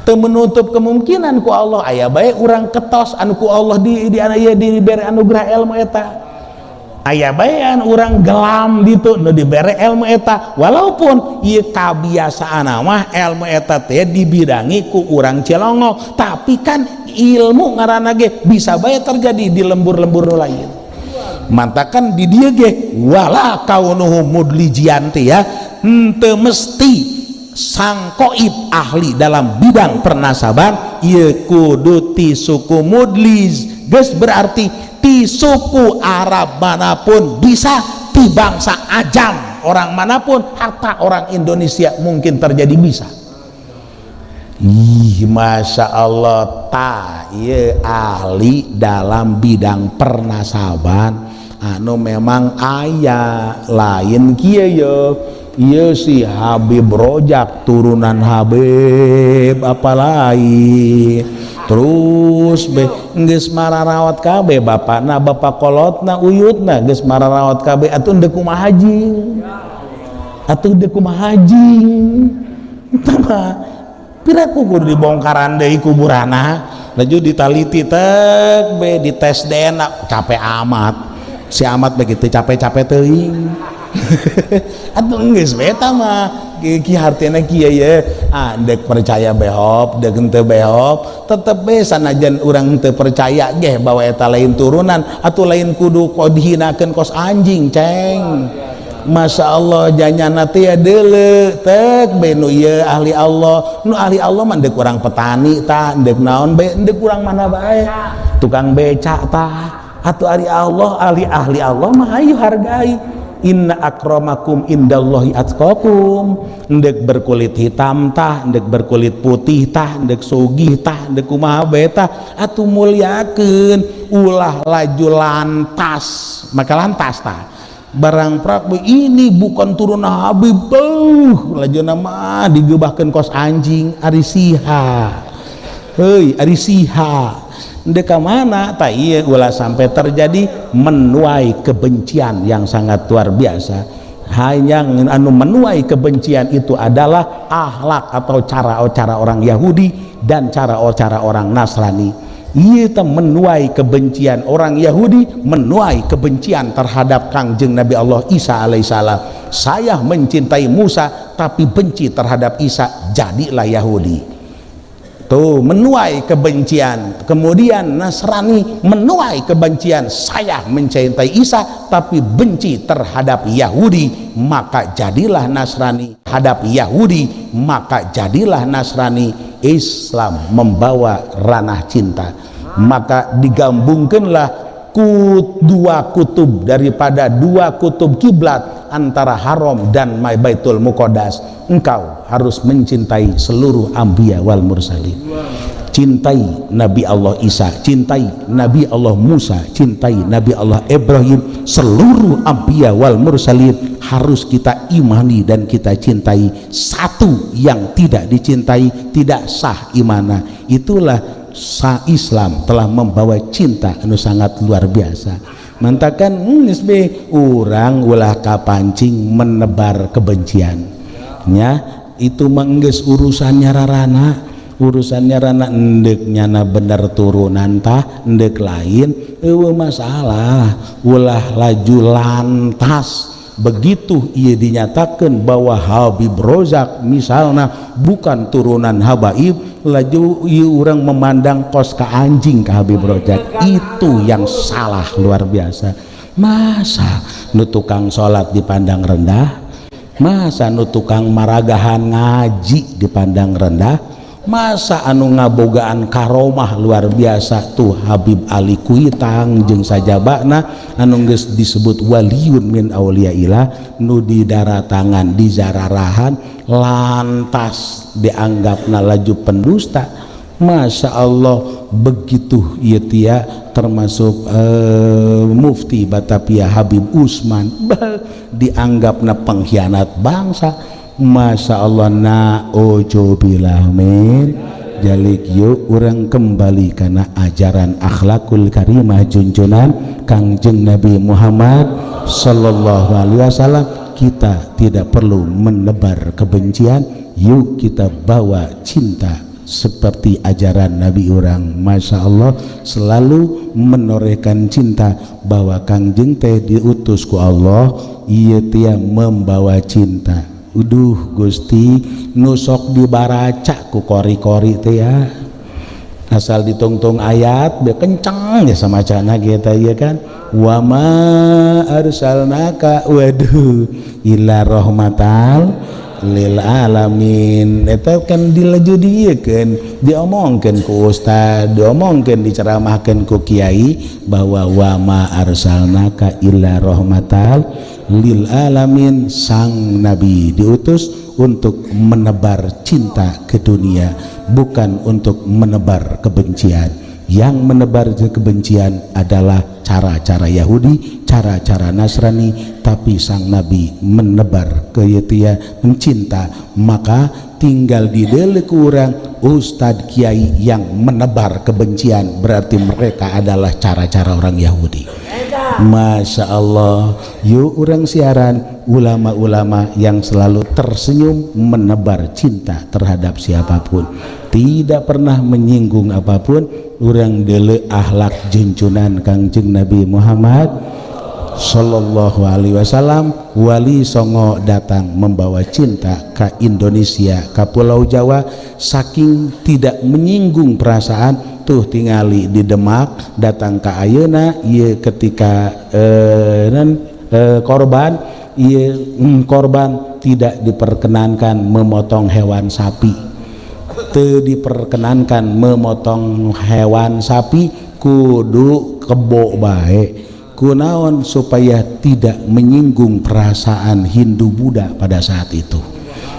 teu menutup kemungkinan ku Allah aya bae urang ketos anu ku Allah di anu ieu dibere anugerah ilmu eta, aya bae urang gelam ditu nu dibere ilmu eta, walaupun ieu kabiasaan mah ilmu eta teh dibidangi ku urang Cilongok, tapi kan ilmu ngaranna ge bisa bae terjadi di lembur-lembur nu lain. Mantakan di dieu ge wala kaunuhu mudlijian teh ya henteu mesti sang koib ahli dalam bidang pernasaban ieu kudu ti suku Mudliz. Geus berarti ti suku Arab manapun bisa, ti bangsa Ajam orang manapun, hatta orang Indonesia mungkin terjadi bisa. Ih, Masya Allah, ta ieu ahli dalam bidang pernasaban anu memang aya lain kieu ye. Ieu si Habib Rojak turunan Habib apalagi terus be geus mararawat kabeh bapakna, bapak kolotna, uyutna geus mararawat kabeh, atuh deuk kumaha jing, atuh deuk kumaha jing. Tah mah pira kudu dibongkaran deui kuburana, laju ditaliti tek be dites DNA, capek amat si amat begitu, capek-capek teuing atuh geus be eta mah. Ki hartina kieu ye, ah deuk percaya behop deuk henteu behop tetep be, sanajan urang teu percaya ge bahwa eta lain turunan, atuh lain kudu kok dihinakeun kos anjing ceng. Masya Allah, janyana teh ya deuleu tek be nu ieu ahli Allah, nu ahli Allah mah deuk urang petani tah, deuk naon be, deuk urang mana bae, tukang becak tah, atuh ari Allah, ahli ahli Allah mah ayo hargai. Inna akramakum indallahi atqakum. Ndek berkulit hitam tah, ndek berkulit putih tah, ndek sugih tah, ndek kumaha bae tah, atuh muliakeun, ulah laju lantas maka lantas tah. Barang prak ini bukan turun Habib, lajuna mah digebahkeun kos anjing ari siha. Heuy, ari siha. Ndek ka mana? Tah ieu ulah sampai terjadi menuai kebencian yang sangat luar biasa. Hanya anu menuai kebencian itu adalah akhlak atau cara-cara orang Yahudi dan cara-cara orang Nasrani. Ieu teh menuai kebencian orang Yahudi, menuai kebencian terhadap Kangjeng Nabi Allah Isa alaihissalam. Saya mencintai Musa tapi benci terhadap Isa, jadilah Yahudi. Tuh menuai kebencian. Kemudian Nasrani menuai kebencian, saya mencintai Isa tapi benci terhadap Yahudi, maka jadilah Nasrani. Hadap Yahudi, maka jadilah Nasrani. Islam membawa ranah cinta, maka digabungkanlah dua kutub daripada dua kutub kiblat antara Haram dan Baitul Muqaddas. Engkau harus mencintai seluruh anbiya wal mursalin. Cintai Nabi Allah Isa, cintai Nabi Allah Musa, cintai Nabi Allah Ibrahim. Seluruh anbiya wal mursalin harus kita imani dan kita cintai. Satu yang tidak dicintai tidak sah imana. Itulah sa Islam telah membawa cinta anu sangat luar biasa. Mantakan nisbe urang ulah kapancing menebar kebencian. Nya itu menggeus urusannya rarana, urusannya rana endek nyana bener turunan tah endek lain eueuh masalah. Ulah laju lantas begitu ia dinyatakan bahwa Habib Rozak misalnya bukan turunan habaib, laju ieu urang memandang kos ka anjing ka Habib Rozak. Itu yang salah luar biasa. Masa nu tukang salat dipandang rendah, masa nu tukang maragahan ngaji dipandang rendah, masa anu ngabogaan karomah luar biasa tuh Habib Ali Kuitang jeung sajabana anu geus disebut waliyun min auliyaillah, nu didaratangan dijararahan lantas dianggapna laju pendusta. Masya Allah, begitu ieu tia termasuk Mufti Batavia Habib Usman dianggapna pengkhianat bangsa. Masya Allah, na'udzubillah min jalik. Yuk urang kembali karena ajaran akhlakul karimah junjunan Kangjeng Nabi Muhammad sallallahu alaihi wasallam. Kita tidak perlu menebar kebencian, yuk kita bawa cinta seperti ajaran Nabi urang. Masya Allah, selalu menorehkan cinta bahwa Kangjeng teh diutus ku Allah ieu tia membawa cinta. Uduh Gusti, nusok dibaraca ku kori-kori teh ya, asal ditungtung ayat be kenceng ya sama cana kita ya kan, wa ma arsalnaka waduh illa rahmatal lil alamin. Eta kan dilaju dieukeun, diomongkeun ku ustad, diomongkeun, diceramahkeun ku kiai bahwa wa ma arsalnaka illa rahmatal lil alamin. Sang nabi diutus untuk menebar cinta ke dunia, bukan untuk menebar kebencian. Yang menebar kebencian adalah cara-cara Yahudi, cara-cara Nasrani, tapi sang nabi menebar keyetia mencinta. Maka tinggal di kurang ustad kiai yang menebar kebencian, berarti mereka adalah cara-cara orang Yahudi. Masya Allah, yuk orang siaran ulama-ulama yang selalu tersenyum menebar cinta terhadap siapapun, tidak pernah menyinggung apapun. Urang dele akhlak junjunan Kangjeng Nabi Muhammad Sallallahu Alaihi Wasallam. Wali Songo datang membawa cinta ke Indonesia, ke Pulau Jawa, saking tidak menyinggung perasaan tuh tingali di Demak datang ke ayeuna ieu ketika korban ieu, korban tidak diperkenankan memotong hewan sapi, teu diperkenankan memotong hewan sapi, kudu kebo bae. Kunaon? Supaya tidak menyinggung perasaan Hindu Buddha pada saat itu.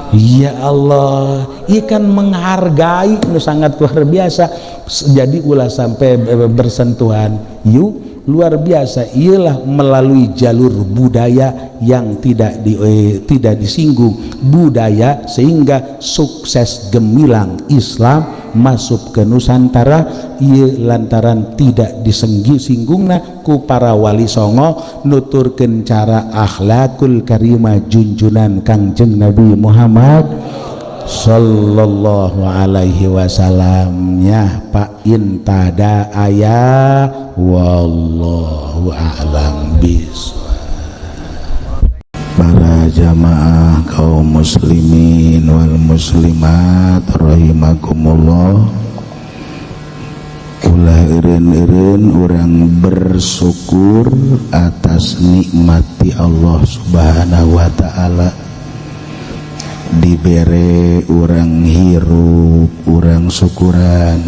Ya Allah, ikan menghargai nu sangat luar biasa. Jadi ulah sampai bersentuhan. Yuk Luar biasa ialah melalui jalur budaya yang tidak disinggung budaya, sehingga sukses gemilang Islam masuk ke Nusantara ieu lantaran tidak disinggunggna ku para wali songo nuturkeun cara akhlakul karimah junjunan Kangjeng Nabi Muhammad sallallahu alaihi wasallam nya. Pak intada aya, wallahu a'lam bishawab. Para jamaah kaum muslimin wal muslimat rahimakumullah, ulah eureun-eureun urang bersyukur atas nikmati Allah Subhanahu wa taala. Dibere urang hirup, urang syukuran,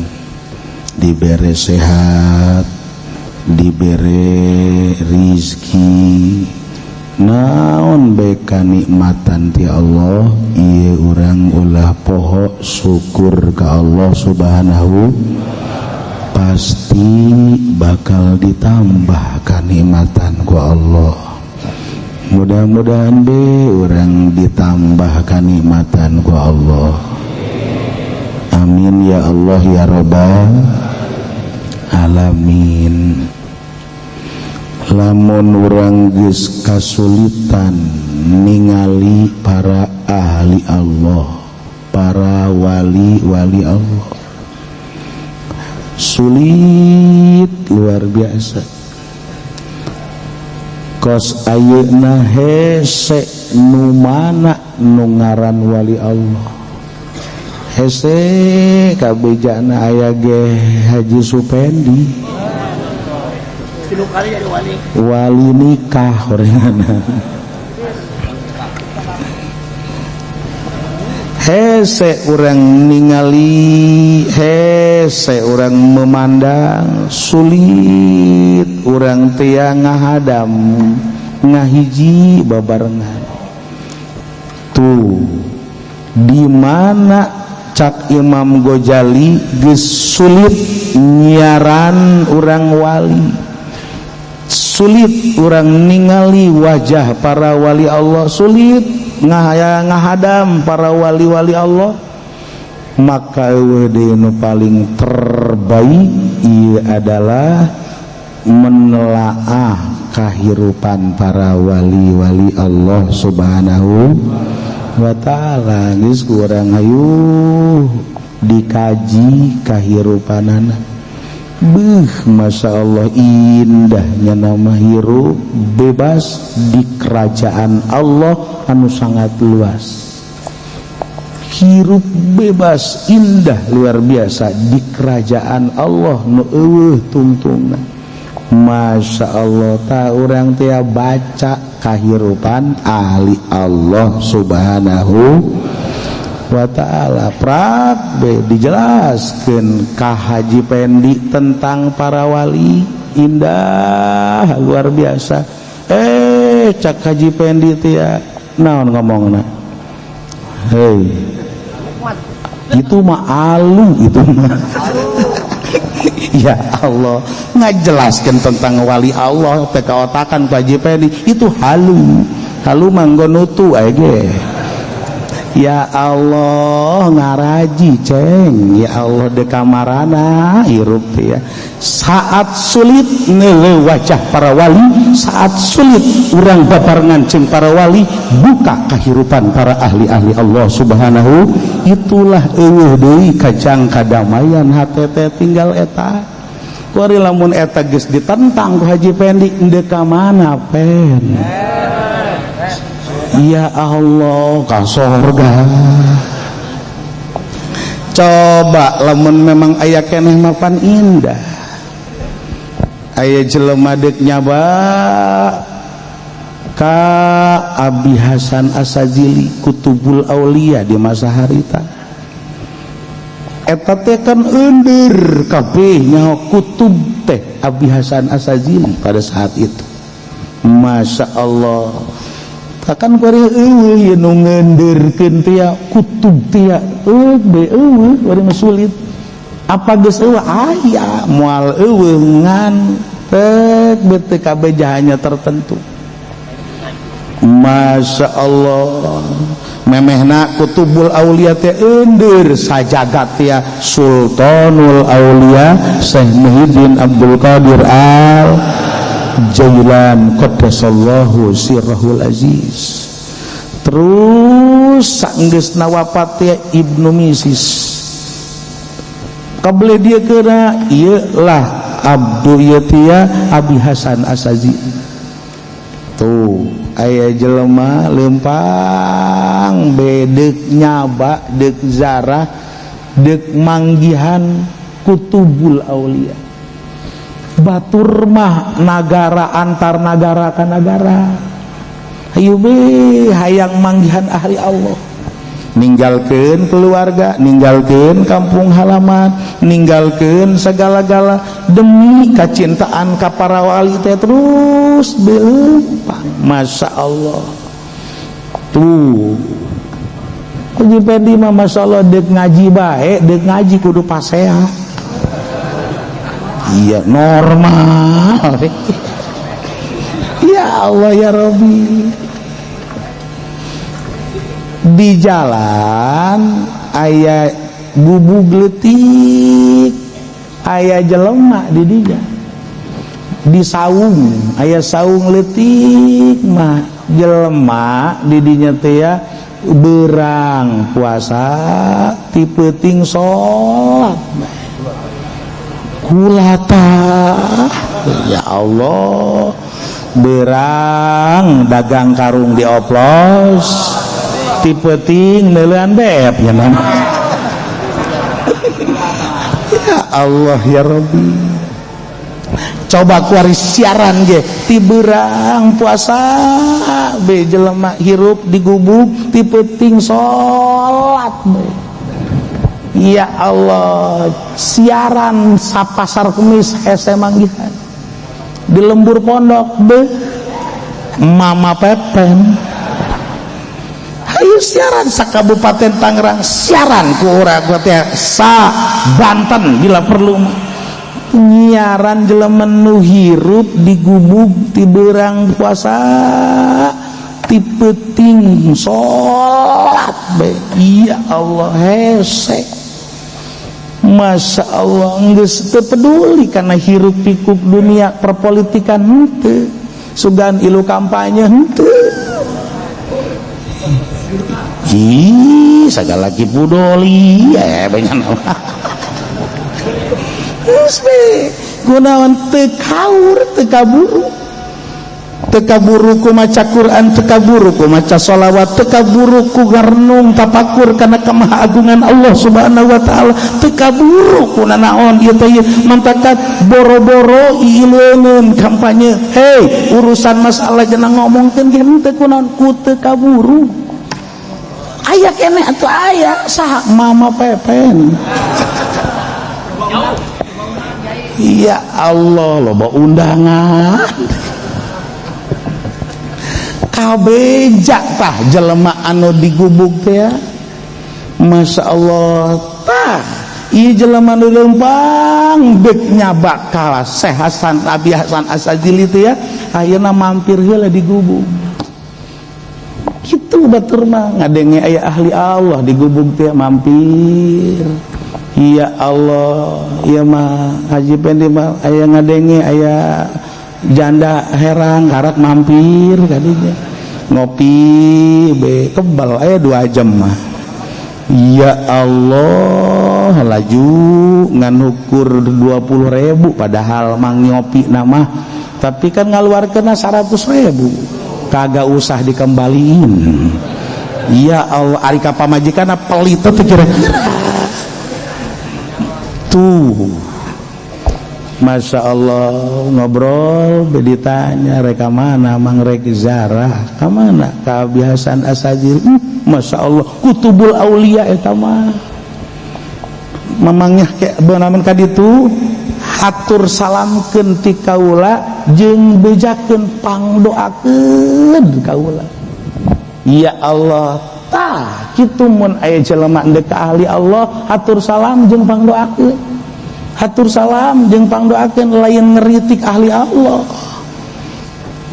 dibere sehat, dibere rizki, naon bae kanikmatan ti Allah ieu urang ulah poho syukur ka Allah Subhanahu, pasti bakal ditambah kanikmatan ku Allah. Mudah-mudahan be urang ditambah kanikmatan ku Allah. Amin ya Allah ya Rabbal alamin. Lamun urang geus kasulitan ningali para ahli Allah, para wali-wali Allah, sulit luar biasa. Kos ayeuna hese nu mana nu ngaran wali Allah, hese kabejana aya ge Haji Supendi wali nikah horengan. Hese urang ningali, hese urang memandang, sulit urang tea ngahadam ngahiji babarengan. Tuh di mana cak Imam Ghazali geus sulit nyiaran urang wali, sulit urang ningali wajah para wali Allah, sulit ngahadam para wali-wali Allah. Maka eueuh deui nu paling terbaik ieu adalah menelaah kahirupan para wali-wali Allah Subhanahu wa ta'ala. Geus urang hayu dikaji kahirupanana. Beuh, Masya Allah indahnya nama hirup bebas di kerajaan Allah anu sangat luas. Hirup bebas indah luar biasa di kerajaan Allah nu eueuh tungtungna. Masya Allah, ta urang teh baca kahirupan ahli Allah Subhanahu wa ta'ala. Prak be dijelaskeun ka Haji Pendi tentang para wali, indah luar biasa. Cak Haji Pendi teh naon ngomongna? Hei, itu mah alu, itu mah. Ya Allah, ngajelaskan tentang wali Allah teh kaotakan ku Haji Pendi itu halu. Halu manggonutu aya ge. Ya Allah, ngaraji ceng, ya Allah de kamarana hirup teh ya. Saat sulit nele wajah para wali, saat sulit urang babarengan jeung para wali, buka kehidupan para ahli-ahli Allah Subhanahu. Itulah eueuh deui kajang kadamaian hate teh tinggal eta. Kuari lamun eta geus ditentang ku Haji Pendi, endeu ka mana pen? Ya Allah, ka sorga. Coba lamun memang aya keneh mapan indah, aya jelema deuk nyaba ka Abi Hasan Asazili Kutubul Aulia di masa harita. Eta teh kan euneur kabeh nyaho kutub teh Abi Hasan Asazili pada saat itu. Masya Allah, akan kuari eueuh ieu nu ngeundeurkeun teh kutub teh eueuh be eueuh kuari mah sulit. Apa geus eueuh aya moal eueuh ngan Tek bete kabejahannya tertentu. Masya Allah memehna kutubul aulia teh euneur sajagat ya Sultanul Aulia Syekh Muhyiddin Abdul Qadir Al Jailan qaddasallahu sirrahul aziz. Terus sanggeusna wafat teh Ibnu Misis kable dia kena ieu lah Abdul Yatia Abi Hasan Asazi. Tuh aya jelema lempang bedek nyaba dek zarah dek manggihan kutubul aulia. Batur mah nagara antar nagara ka nagara hayu be hayang manggihan ahli Allah, ninggalkeun keluarga, ninggalkeun kampung halaman, ninggalkeun segala-gala demi kacintaan ka para wali teh terus belempang. Masya Allah tuh Haji Pendi mah Masya Allah dek ngaji bae, dek ngaji kudu pasea. Iya normal. Ya Allah ya Rabbi. Di jalan aya gubug leutik, aya jelema di dinya. Di saung, aya saung leutik mah jelema di dinya teh ya berang puasa ti peuting salat. Kulata ya Allah berang dagang karung dioplos ti peuting neuleuan beb ya nama. Ya Allah ya Rabbi. Coba kuari siaran ge ti berang puasa be jelema hirup di gubuk ti peuting salat be. Ya Allah siaran sapasar kemis hese manggihan di lembur pondok be Mama Pepen. Hayu siaran sa Kabupaten Tangerang, siaran ku urang teh sa Banten bila perlu mah. Nyiaran jelema nu hirup di gubuk ti beurang puasa ti peuting salat be. Ya Allah hese. Masya Allah geus teu peduli kana hiruk pikuk dunia perpolitikan henteu, sugan ilu kampanye henteu. Ih, sagala kipudoli banyak nama. Geus we gunawan teu kaur teu kaburu. Teu kaburu ku maca Quran, teu kaburu ku maca sholawat, teu kaburu ku ngarenung tapakur kana kemahaagungan Allah Subhanahu wa taala, teu kaburu ku nanaon ieu teh mantakan boro-boro iileuneun kampanye. Hei, urusan masalah jangan ngomongkeun ge henteu kunaon ku teu kaburu. Aya keneh atuh aya saha Mama Pepen. Ya Allah loba undangan. Kabeja tah jelema anu digubug teh ya. Masya Allah tah ieu jelema nu leumpang beuk nyabak ka Syekh Hasan Abi Hasan Asadzili teh ya ayeuna mampir heula digubug. Kitu batur mah ngadenge aya ahli Allah digubug teh mampir. Ya Allah ieu mah Haji Pendi mah aya ngadenge aya janda herang karak mampir kadinya ngopi be kebal aya 2 jam mah. Ya Allah laju ngan ukur 20.000 padahal mang ngopi nama tapi kan ngaluarkeunna 100.000 kagak usah dikembaliin. Ya Allah ari ka pamajikanna pelit teh kira-kira tuh. Masya Allah ngobrol ditanya rek mana mang rek zarah ka mana kabiasaan asajir. Masya Allah kutubul aulia eta mah mamangnya kayak benaman ka ditu hatur salamkeun ti kaula jeung bejakeun pangdoakeun kaula. Ya Allah tah kitu mun aya jelema ndek ka ahli Allah hatur salam jeung pangdoakeun. Hatur salam jeung pangdoakeun, lain ngeritik ahli Allah.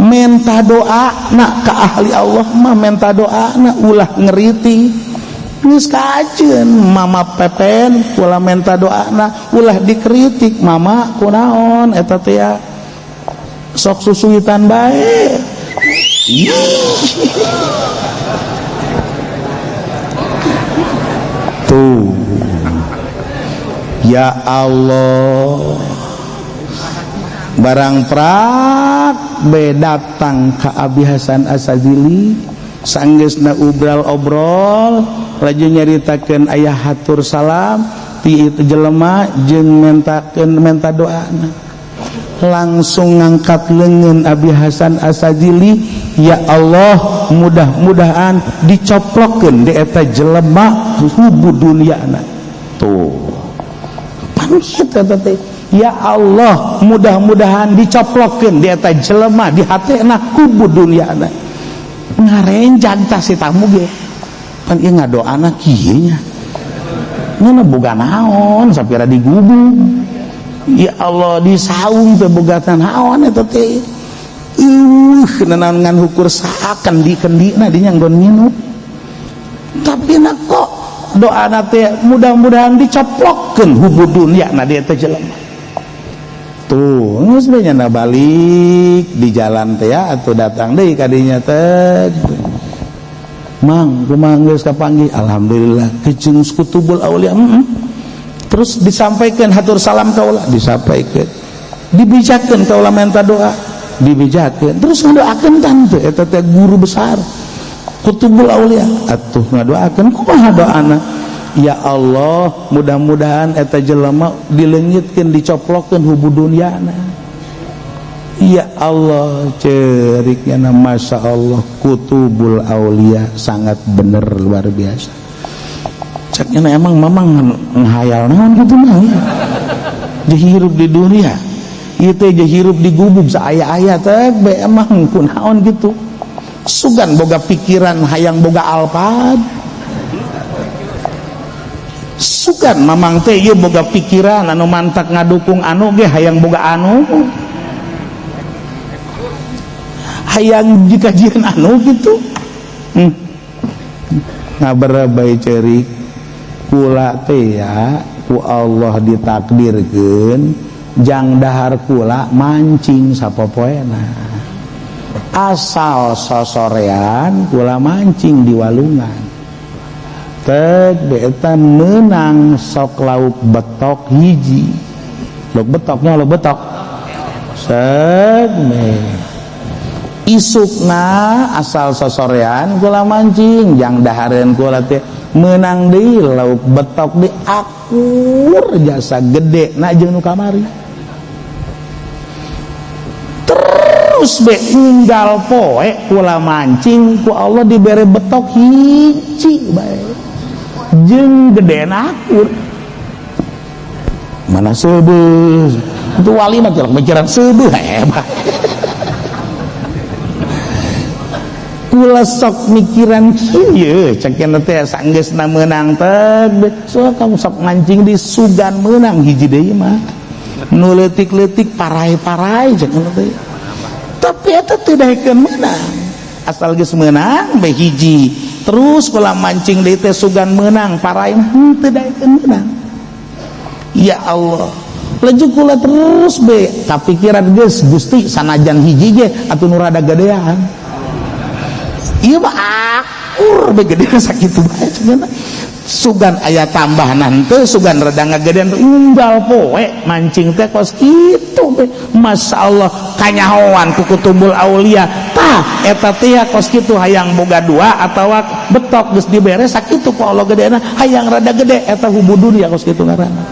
Menta doa nak ke ahli Allah mah, menta doa na, ulah ngeritik. Geus kaceun Mama Pepen, ulah menta doa na, ulah dikritik. Mama kunaon eta teh ya, sok susuitan bae. Tuh ya Allah, barang prak be datang ka Abi Hasan Asy-Syadzili, sanggeusna ubral obrol laju nyaritakeun aya hatur salam ti itu jelema jeung mentakeun menta doana. Langsung ngangkat leungeun Abi Hasan Asy-Syadzili, ya Allah mudah-mudahan dicoplokkeun di eta jelema hubu dunyana. Tuh pangit eta teh, ya Allah mudah-mudahan dicoplokkeun di eta jelema di hatena hubu dunyana. Ngarenjag tah si tamu ge, pan ieu ngadoana kieu nya, ngeuna boga naon sapira digubug. Ya Allah disaung teh boga naon eta teh. Nanaon ngan hukur sakan di-kendina di nyanggon nginum. Tapi na kok doana teh mudah-mudahan dicoplokkeun hubu dunya na di eta jelema. Tuh geus bae nya balik di jalan teh ya, atuh datang deui ka dinya teh. Mang, kumaha geus kapanggih? Alhamdulillah kejeng Kutubul Aulia. Terus disampaikan hatur salam kaula, disampaikan. Dibijakeun kaula minta doa, dibijakeun. Terus ngadoakeun tante eta teh guru besar Kutubul Aulia. Atuh ngadoakeun kumaha doana? Ya Allah, mudah-mudahan eta jelema dileungitkeun, dicoplokeun hubu dunyana. Ya Allah, ceriknya Masya Allah Kutubul Aulia sangat bener luar biasa. Caknya emang mamang ngehayal naon gitu mah ya. Jeung hirup di dunia, ieu teh jeung hirup di gubuk saaya-aya teh be emang kunaon gitu. Sugan boga pikiran hayang boga Alphard. Sugan mamang teh ieu boga pikiran anu mantak ngadukung anu ge hayang boga anu. Hayang dikajian anu gitu. Ngabar bae ceurik kula teh ya ku Allah ditakdirkeun jang dahar kula mancing sapopoena. Asal sosorean kula mancing di walungan. Tek eta menang sok lauk betok hiji. Lauk betoknya lauk betok. Set me. Isukna asal sosorean kula mancing jang dahareun kula teh menang deui lauk betok di akur jasa gede na jeung nu kamari. Terus be unggal poe kula mancing ku Allah dibere betok hiji bae jeung gedena akur. Mana seubeuh itu wali mah cilok mikiran seubeuh hebat. Kula sok mikiran kieu cek nya teh sanggeusna meunang teh sok kamu sok mancing di sugan meunang hiji deui mah nu leutik-leutik parai-parai cek nya teh. Tapi eta teu daekeun meunang, asal geus meunang bae hiji terus kula mancing deui teh sugan meunang parai mah teu daekeun meunang. Ya Allah laju kula terus be kapikiran geus Gusti sanajan hiji ge atuh nu rada gedean. Ieu mah akur be gede sakitu bae cenah. Sugan aya tambahan henteu, sugan rada ngagedean unggal poe mancing teh kos kitu be. Masyaallah kanyahoan ku Kutubul Aulia. Tah eta teh kos kitu hayang boga dua atawa betok geus dibere sakitu ku Allah gedena hayang rada gede eta hubu dunya kos kitu ngaranna.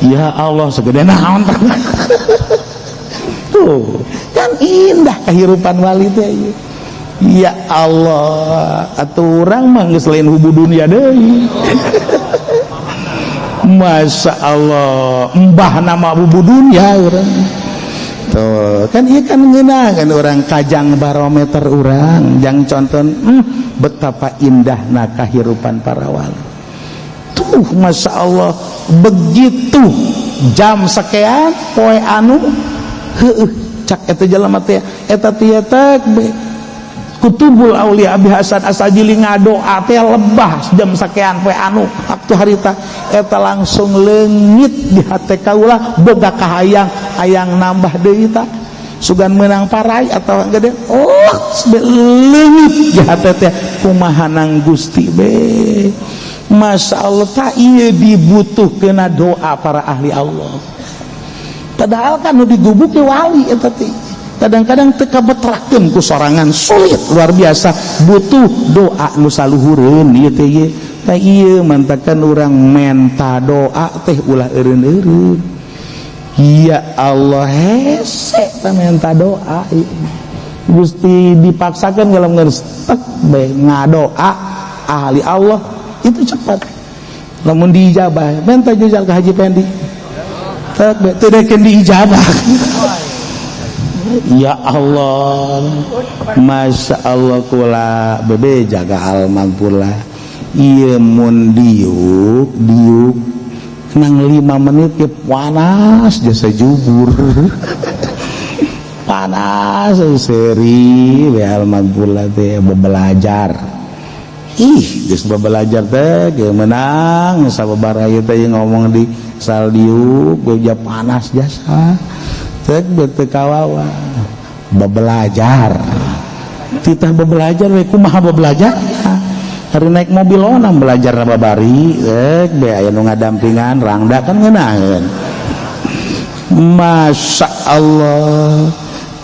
Ya Allah segede naon tah. Tuh kan indah kehidupan wali teh. Ya Allah, atuh urang mah geus lain hubu dunia deui. Masya Allah, mbah nama hubu dunia urang. Tuh, kan ieu kan ngeunah kan urang kajang barometer urang, jang conton betapa indahna kahirupan para wali. Tuh, Masya Allah, begitu jam sekian poe anu heueuh cak eta jelema teh eta teh Kutubul Aulia Abi Hasan Asy-Syadzili ngadoa teh lebah jam sekian poe anu waktu harita eta langsung leungit di hate kaula, boga kahayang hayang nambah deui ta, sugan menang parai atau gede. Oh, leungit di hate teh, kumaha nang Gusti be. Masya Allah, tak iya dibutuhkeun doa para ahli Allah. Padahal kan nu digubuk wali eta teh kadang-kadang teu kabetrakeun ku sorangan, sulit luar biasa, butuh doa nu saluhureun ieu teh ieu. Tah, ieu mantakan urang menta doa teh ulah eureun-eureun. Ya Allah, hese teh menta doa ieu. Gusti dipaksakan kalau ngerstek be ngadoa ahli Allah itu cepat namun diijabah. Minta jajal ke Haji Pendi tek be teu dekeun diijabah. Ya Allah, Masya Allah, kula bebe jaga alman pula. Iya, mun diuk diuk nang 5 menit ke panas jasa jubur panas seri be alman pula teh belajar. Ih, geus belajar teh ge menang sababaraha ieu teh ngomong di sal diuk beja panas jasa teh teu kawawa bebelajar. Titah bebelajar we, kumaha bebelajar? Hari naik mobil onam belajar babari rek be aya nu ngadampingan rangda kan ngeunaheun. Masya Allah,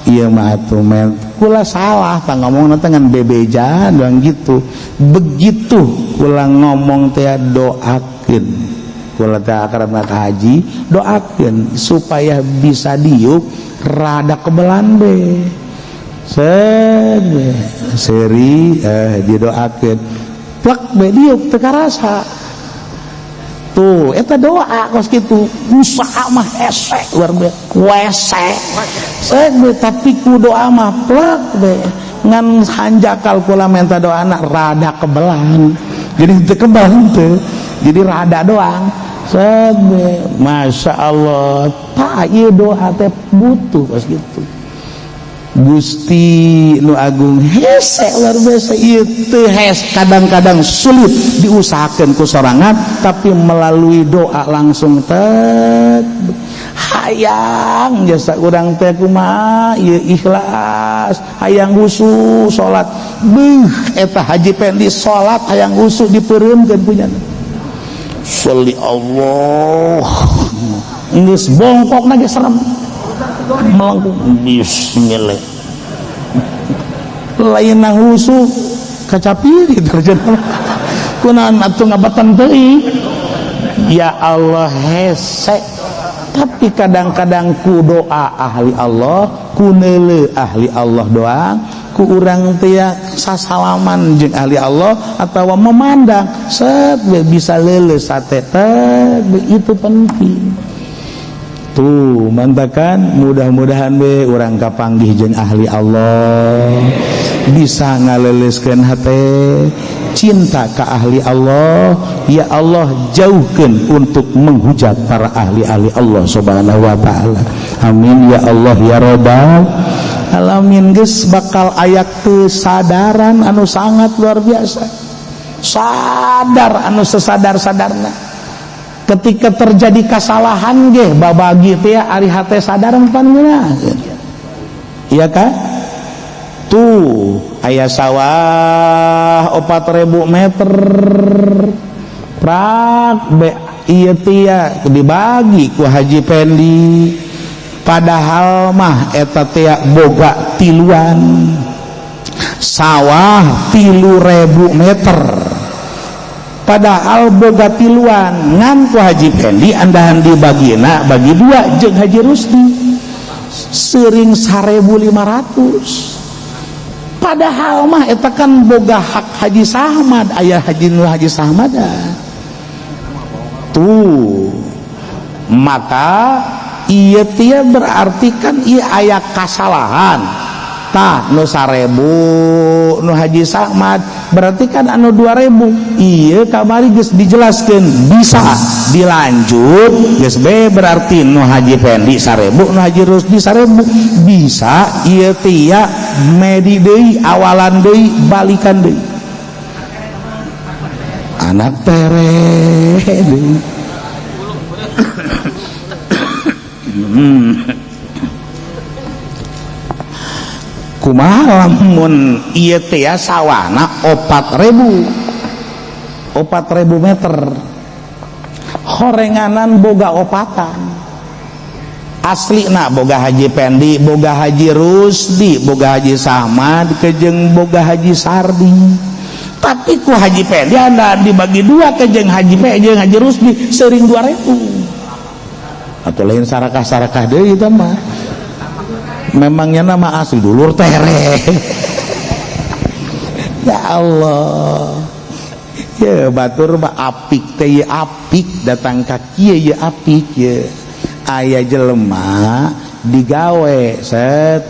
iya mah atuh men kula salah tah ngomong teh ngan bebeja doang gitu. Begitu kula ngomong teh doakeun kula teh akrab ka haji, doakeun supaya bisa diuk rada kebelan be set seri didoakeun plek be diuk teu karasa. Tuh, eta doa kos kitu. Usaha mah hese luar biasa, wese set be, tapi ku doa mah plek be. Ngan hanjakal kula minta doa anak rada kebelan, jadi teu kebal teu, jadi rada doang set be. Masya Allah, tak ieu doa teh butuh kos gitu. Gusti nu agung, hese luar biasa itu hes. Kadang-kadang sulit diusahakan ku sorangan, tapi melalui doa langsung tet hayang jasa urang teh kumaha ieu ikhlas hayang khusyuk salat. Beuh, eta Haji Pendi salat hayang khusyuk dipeureumkeun punya sholli Allah geus bongkok ge serem melengkung bismillah lain nang khusyuk kacapi terjadi kunaon atuh ngabatan teuing. Ya Allah, hese, tapi kadang-kadang ku doa ahli Allah, ku neule ahli Allah doang, ku urang teh sasalaman jeung ahli Allah atau memandang set bisa leule sate teh, itu penting. Tuh, mantakan mudah-mudahan be urang kapanggih jeung ahli Allah, bisa ngaleleuskeun hate cinta ke ahli Allah. Ya Allah, jauhkan untuk menghujat para ahli-ahli Allah Subhanahu wa taala. Amin ya Allah ya Rabbal alamin. Geus bakal aya kesadaran anu sangat luar biasa, sadar anu sesadar-sadarna ketika terjadi kesalahan ge babagi teh ari hate sadar pan ngeunaheun, iya kan? Tuh, aya sawah 4000 meter prak be ieu tia dibagi ku Haji Pendi, padahal mah eta tia boga tiluan sawah 3000 meter, padahal boga tiluan, ngan ku Haji Pendi andahan dibagina bagi dua jeung Haji Rusdi sering 1500, padahal mah eta kan boga hak Haji Sahmad, ayah Haji Nur Haji Sahmad. Tuh, maka iya tia berarti kan iya aya kasalahan. Tah nu 1000 nu Haji Samad berarti kan anu 2000 ieu kamari geus dijelaskeun bisa dilanjut geus be berarti nu Haji Fendi 1000 nu Haji Rusdi 1000 bisa ieu tia medi deui awalan deui balikan deui anak tere deui. Kumaha lamun ieu teh sawana 4000 meter horenganan boga opatan aslina boga Haji Pendi boga Haji Rusdi boga Haji Samad kejeng boga Haji Sardi tapi ku Haji Pendi anda dibagi dua kejeng Haji Pendi jeung Haji Rusdi sering 2000 atau lain sarakah-sarakah deui eta mah memangnya nama asli dulur tere. Ya Allah ya batur mah apik teh ya apik datang ka kieu ya apik ya aya jelema digawe set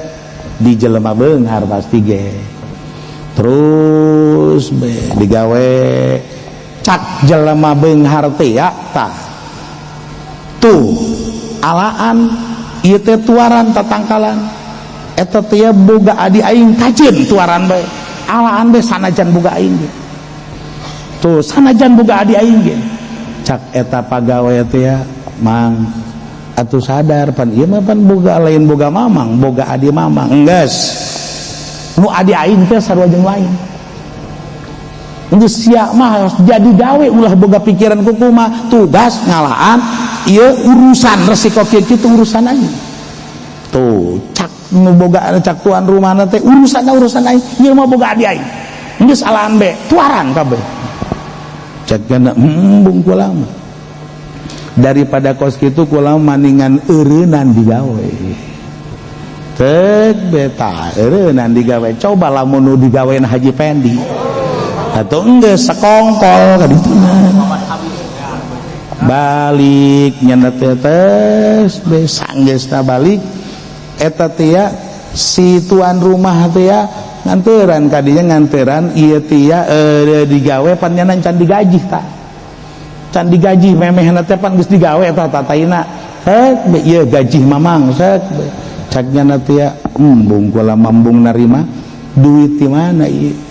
di jelema beunghar pasti ge terus be digawe cak jelema beunghar teh ya tah tuh alaan ieu teh tuaran tatangkalan eta teh boga adi aing kajeun tuaran bae alaan bae sanajan boga aing ge tuh sanajan boga adi aing ge cak eta pagawe teh mang atuh sadar pan ieu mah pan boga lain boga mamang boga adi mamang geus nu adi aing teh sarua jeung lain geus sia mah jadi gawe ulah boga pikiran kumaha tugas ngalaan ieu urusan resiko kieu kitu urusan aing tuh cak nu boga cak tuan rumahna teh urusanna urusan aing ieu mah boga adi aing geus alaan be tuaran kabeh cak kana embung kula mah daripada kos kitu kula maningan eureunnan digawe tek beta eureunnan digawe coba lamun nu digawean Haji Pendi atau enggeus sekongkol ka ditu balik nyana teh tes be sanggeusna balik eta teh si tuan rumah teh nganteran kadinya nganteran ieu teh digawe pan nyana can digaji tah can digaji memehna teh pan geus digawe tah tataina hek be ieu gaji mamang sek cak nyana teh embung kula mambung narima duit di mana ieu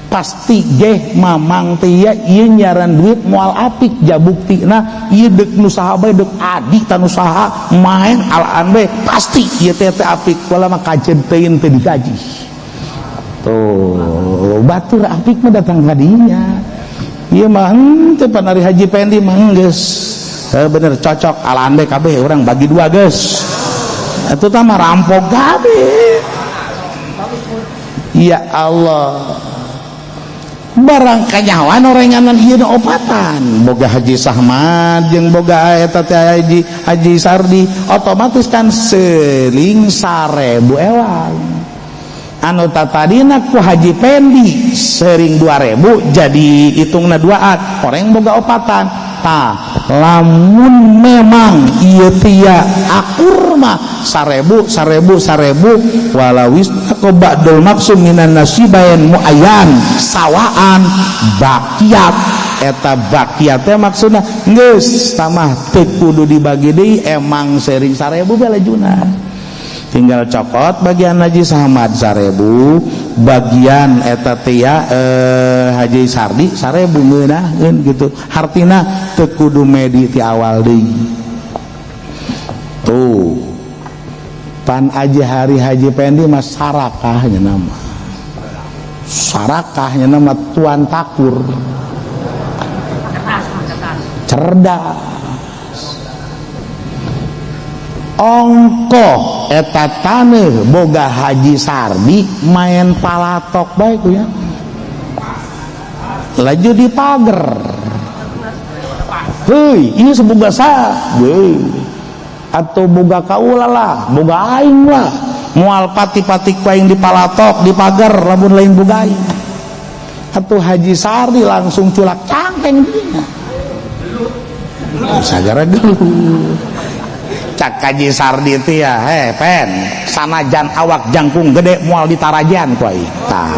pasti geh mamang teh ieu nyaran duit moal apik jabuktina ieu deuk nu saha bae deuk adik ta nu saha maen alaan bae pasti ieu teh teh apik kula mah kajeun teuing teu digaji tuh batur apik mah datang ka dinya ieu mah henteu pan ari Haji Pendi mah geus bener cocok alaan bae kabeh urang bagi dua geus atuh tah mah rampok kabeh ya Allah barang kanyawan orenganan ieu opatan boga Haji Sahmad jeung boga eta teh Haji Sardi otomatis kan seling 1000 ewang anu tatadina ku Haji Pendi sering 2000 jadi hitungna duaan oreng boga opatan tah lamun memang ieu tia akur mah 1000 1000 1000 walawis aku ba'dul maksum minan nasibain muayyan sawaan bakiat eta bakiat teh maksudna geus tamah teu kudu dibagi deui emang sering 1000 bae lajuna tinggal cokot bagian Haji Samad 1000 bagian eta teh Haji Sardi 1000 ngeunaheun gitu hartina teu kudu medi ti awal deui tuh pan aji hari Haji Pendi mah sarakahnya nama sarakahnya nama tuan takur cerdas ongkoh eta taneuh boga Haji Sardi main palatok bae ku ya laju di pager heuy ieu seboga sa heuy atau boga kaula lah boga aing lah moal pati-pati ku aing di palatok di pager lamun lain boga aing atuh Haji Sardi langsung culak cangkeng dinya sagara geluh. Cak Haji Sardi teh ya, heh pen, sanajan awak jangkung gede moal ditarajan ku aing. Tah.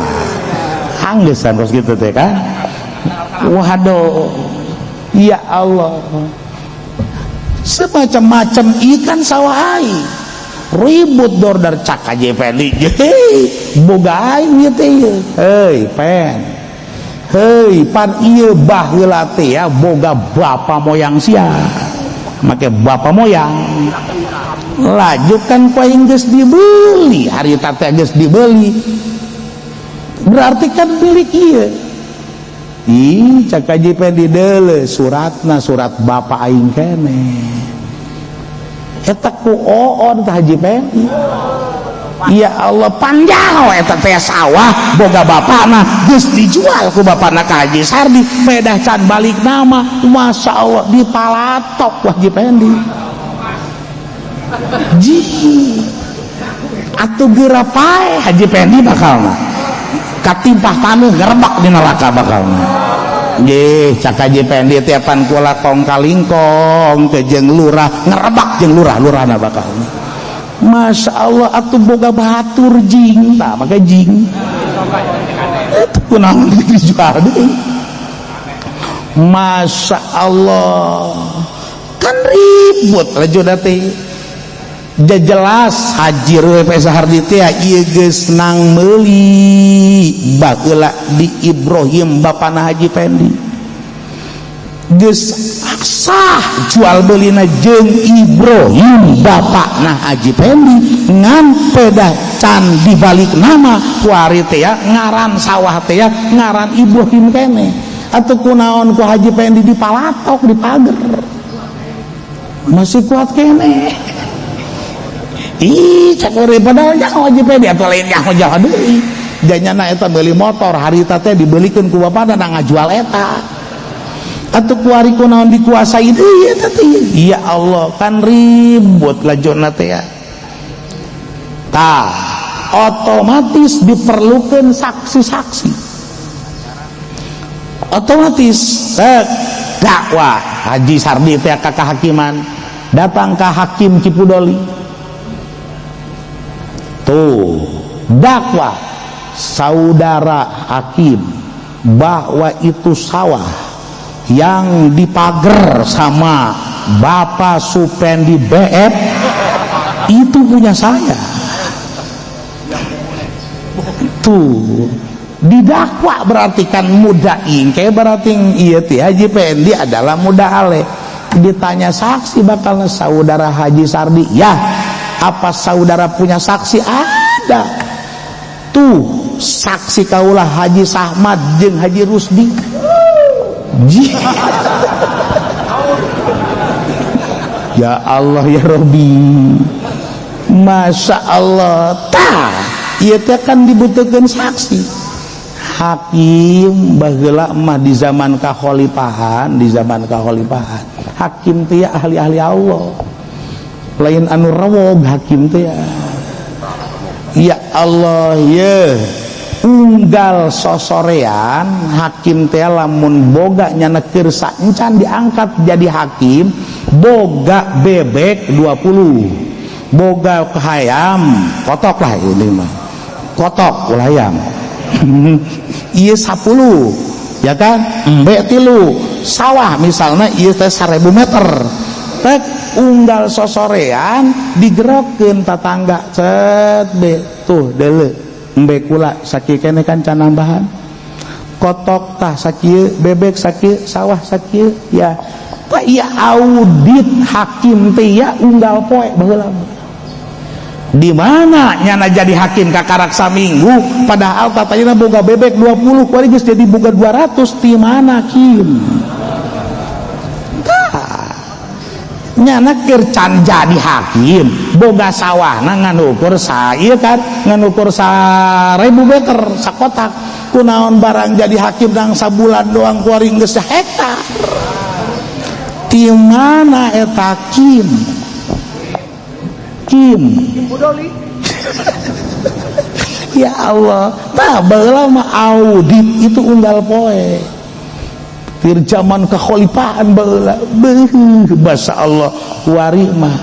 Anggeus kos kitu teh kan. Waduh. Ya Allah. Semacam-macam ikan sawah aing. Ribut dordar cak Haji Pendi. Hei, boga aing ieu teh ieu. Hei, pen. Hei, pan ieu baheula teh ya boga bapa moyang sia. Make bapa moyang. Laju kan ku aing geus dibeli, harita teh geus dibeli. Berarti kan milik ieu. Ih, cak Haji Pendi deuleu suratna surat bapa aing keneh. Eta ku oon tah Haji Pendi. Ya Allah, panjang eta teh sawah boga bapana geus dijual ku bapana ka Haji Sardi, pedah can balik nama. Masya Allah dipalatok ku Haji Pendi. Ji atuh geura pae Haji Pendi bakalna katimpah taneuh gerebak di neraka bakalna. Nggih, cak Haji Pendi teh pan kula tong kalingkong ke jeung lurah ngerebak jeung lurah-lurahna bakalna. Masya Allah atuh boga batur jing, tah make jing. Itu kunaon dijual deui. Masya Allah kan ribut lajuna teh. Jelas Haji Ruep Sahardi teh ieu geus nang meuli baheula di Ibrahim bapana Haji Pendi. Geus sah jual belina jeung Ibrahim bapana Haji Pendi ngan pedah can dibalik nama kuari teh ngaran sawah teh ngaran Ibrahim keneh. Atuh kunaon ku Haji Pendi dipalatok dipager. Masih kuat keneh. Ih, cak urip padahal nyaho Haji Pendi atuh lain nyaho jaha deui. Janyana eta meuli motor harita teh dibelikeun ku bapana na ngajual eta. Atuh kuari kunaon dikuasai deui eta teh. Ya Allah, kan ribut lajona teh ya. Tah, otomatis diperlukan saksi-saksi. Otomatis dakwah Haji Sardi teh ka kehakiman, datang ke hakim Cipudoli. Tuh, dakwah saudara hakim bahwa itu sawah yang dipager sama Bapak Supendi BF itu punya saya. Tuh, didakwa berarti kan muda ingke berarti iya teh Haji Pendi adalah muda ale. Ditanya saksi bakal saudara Haji Sardi, ya apa saudara punya saksi? Ada. Tuh saksi kaulah Haji Sahmad jeung Haji Rusdi. Ya Allah ya Robi, Masya Allah. Tah ieu teh kan dibutuhkeun saksi. Hakim baheula mah di zaman kakhalifahan, di zaman kakhalifahan hakim teh ahli-ahli Allah, lain anu rewog hakim teh. Ya Allah ye unggal sosorean hakim teh lamun boga nyanekeur saencan diangkat jadi hakim, boga bebek 20, boga hayam kotok lah ini mah, kotok ulah hayam ieu 10 ya kan, embe 3 sawah misalnya ieu teh 1000 meter tek unggal sosorean digerokeun tatangga cet be tuh deuleu embe kula sakieu keneh kan can nambahan kotok tah sakieu bebek sakieu sawah sakieu ya tah ieu audit hakim teh ya unggal poe baheula. Di mana nyana jadi hakim kakarak saminggu padahal tatayana boga bebek 20 kuari geus jadi boga 200 di mana kim? Tah nyana keur can jadi hakim boga sawahna ngan ukur saeu kan ngan ukur 1000 meter sakotak kunaon barang jadi hakim nang sabulan doang kuari geus hektar. Di mana eta kim? Kim Ya Allah, tah baheula mah audit itu unggal poe. Tir zaman kekhalifahan baheula, beuh masya Allah kuari mah.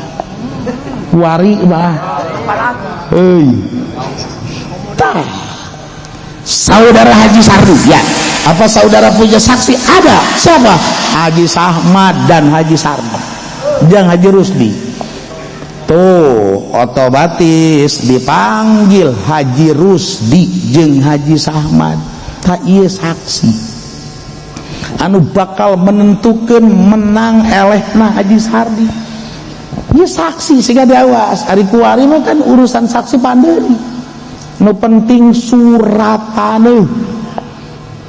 Kuari mah euy. Tah, saudara Haji Sardi ya, apa saudara punya saksi? Ada. Siapa? Haji Sahmad dan Haji Sardi dan Haji Rusdi. Tuh otomatis dipanggil Haji Rusdi jeung Haji Sahmad. Tak iya saksi anu bakal menentukan menang elehna Haji Sardi. Ieu saksi sehingga diawas. Ari kuari mah kan urusan saksi pandeuri, nu penting suratane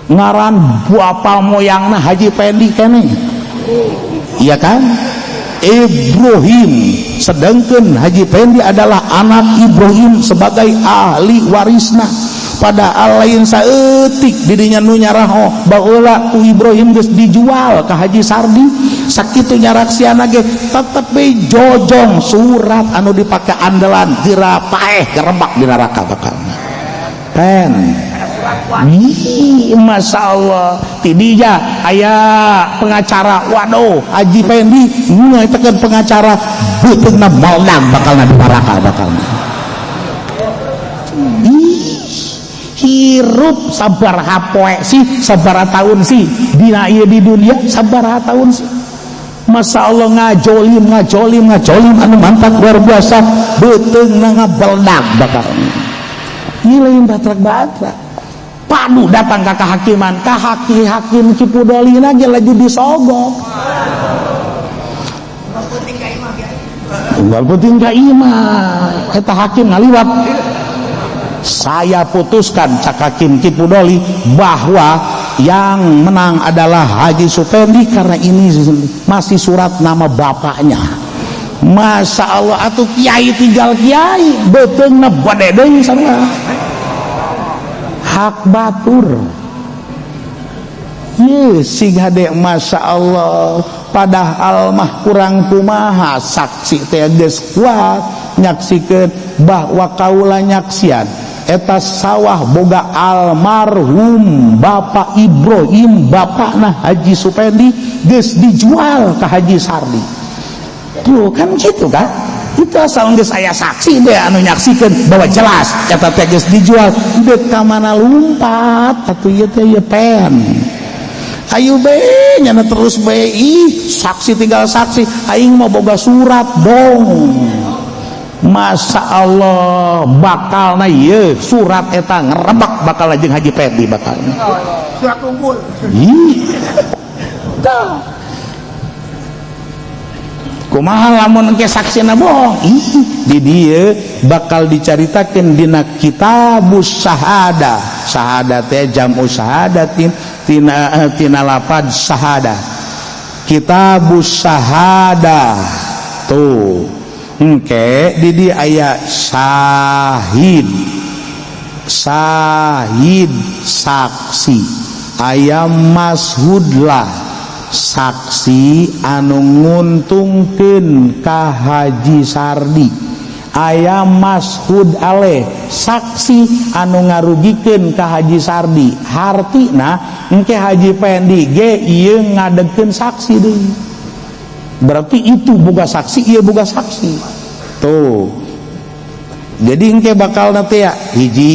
ngaran bapa moyangna Haji Pendi kene, iya kan? Ibrahim. Sedangkan Haji Pendi adalah anak Ibrahim sebagai ahli warisna. Padahal lain saeutik didinya nu nyaraho baheula ku Ibrahim geus dijual ka Haji Sardi. Sakitu nyaraksiana ge tetep we jojong surat anu dipake andalan, geura paeh gerebak di neraka bakal pen. Ih, Masya Allah, tidinya aya pengacara. Waduh, Haji Pendi tekan pengacara beuteungna meledak, bakal di neraka bakal. Ih, hirup sabaraha poe sih, sabaraha tahun sih dina ieu di dunia, sabaraha tahun sih? Masya Allah, ngajolim ngajolim ngajolim anu mantap luar biasa, beuteungna ngabeldak bakal. Ieu lain batrak-batrak padu datang ke kehakiman, ka hakim hakim Kipudolina ge lagi disogok. Unggal penting ka imah eta hakim ngaliwat. Saya putuskan, cak hakim Kipudoli, bahwa yang menang adalah Haji Supendi karena ini masih surat nama bapaknya. Masya Allah, atuh kiai tinggal kiai beuteungna bade deui sarua hak batur. Ye sing hade. Masya Allah, padahal mah kurang kumaha saksi teh geus kuat nyaksikeun bahwa kaula nyaksian eta sawah boga almarhum Bapak Ibrahim, bapakna Haji Supendi, geus dijual ke Haji Sardi. Tuh kan gitu kan, itu asal geus aya saksi deh anu nyaksikeun bahwa jelas eta teh geus dijual, deuk ka mana lumpat atuh ieu teh? Ieu pen ayo be nyana terus be. Ih, saksi tinggal saksi, aing mau boga surat dong. Masya Allah, bakal na ieu surat eta ngerebak bakal jeung Haji Pendi bakal. Surat unggul. Ih. Tah. Kumaha lamun engke saksina bohong? Ih, di dieu bakal dicaritakeun dina kitabus syahada. Syahada teh jam'u syahadatin, tina lapad syahada. Kitabus syahada. Tuh. Engke di dieu aya syahid. Syahid saksi. Aya mashudlah, saksi anu nguntungkeun ka Haji Sardi. Aya mashud alaih, saksi anu ngarugikeun ka Haji Sardi. Hartina engke Haji Pendi ge ieu ngadegkeun saksi deui, berarti itu boga saksi, ieu boga saksi. Tuh, jadi engke bakal nanti ya, hiji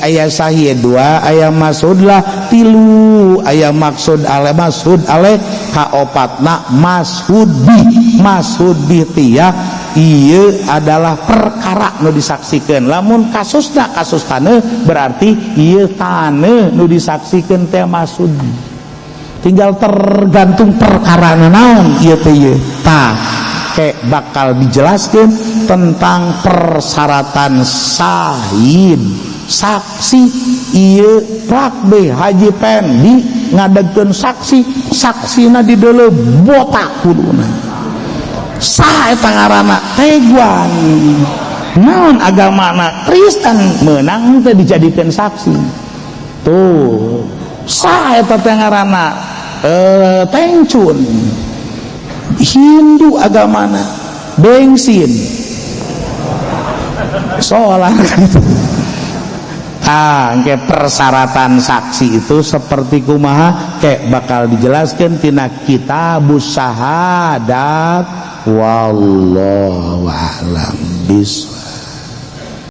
aya sahid, dua aya mashudlah, tilu aya maksud ale mashud alaih, kaopatna mashud bih. Mashud bih tia ieu adalah perkara nu disaksikan. Lamun kasusna kasus taneuh, berarti ieu taneuh nu disaksikan teh mashud. Tinggal tergantung perkara naon ieu teh ieu. Tah, kayak bakal dijelaskan tentang persyaratan sahid, saksi. Ieu prak be Haji Pendi ngadegkeun saksi, saksina di deuleu botak kuduna. Saha eta ngaranna? Teguan. Naon agamana? Kristen. Menang teh dijadikeun saksi? Tuh, saha eta teh ngaranna? Tengcun, Hindu agamana, bensin solar. Ah, ke persyaratan saksi itu seperti kumaha kayak bakal dijelaskan tina kitabus syahadat. Wallahu a'lam bishawab.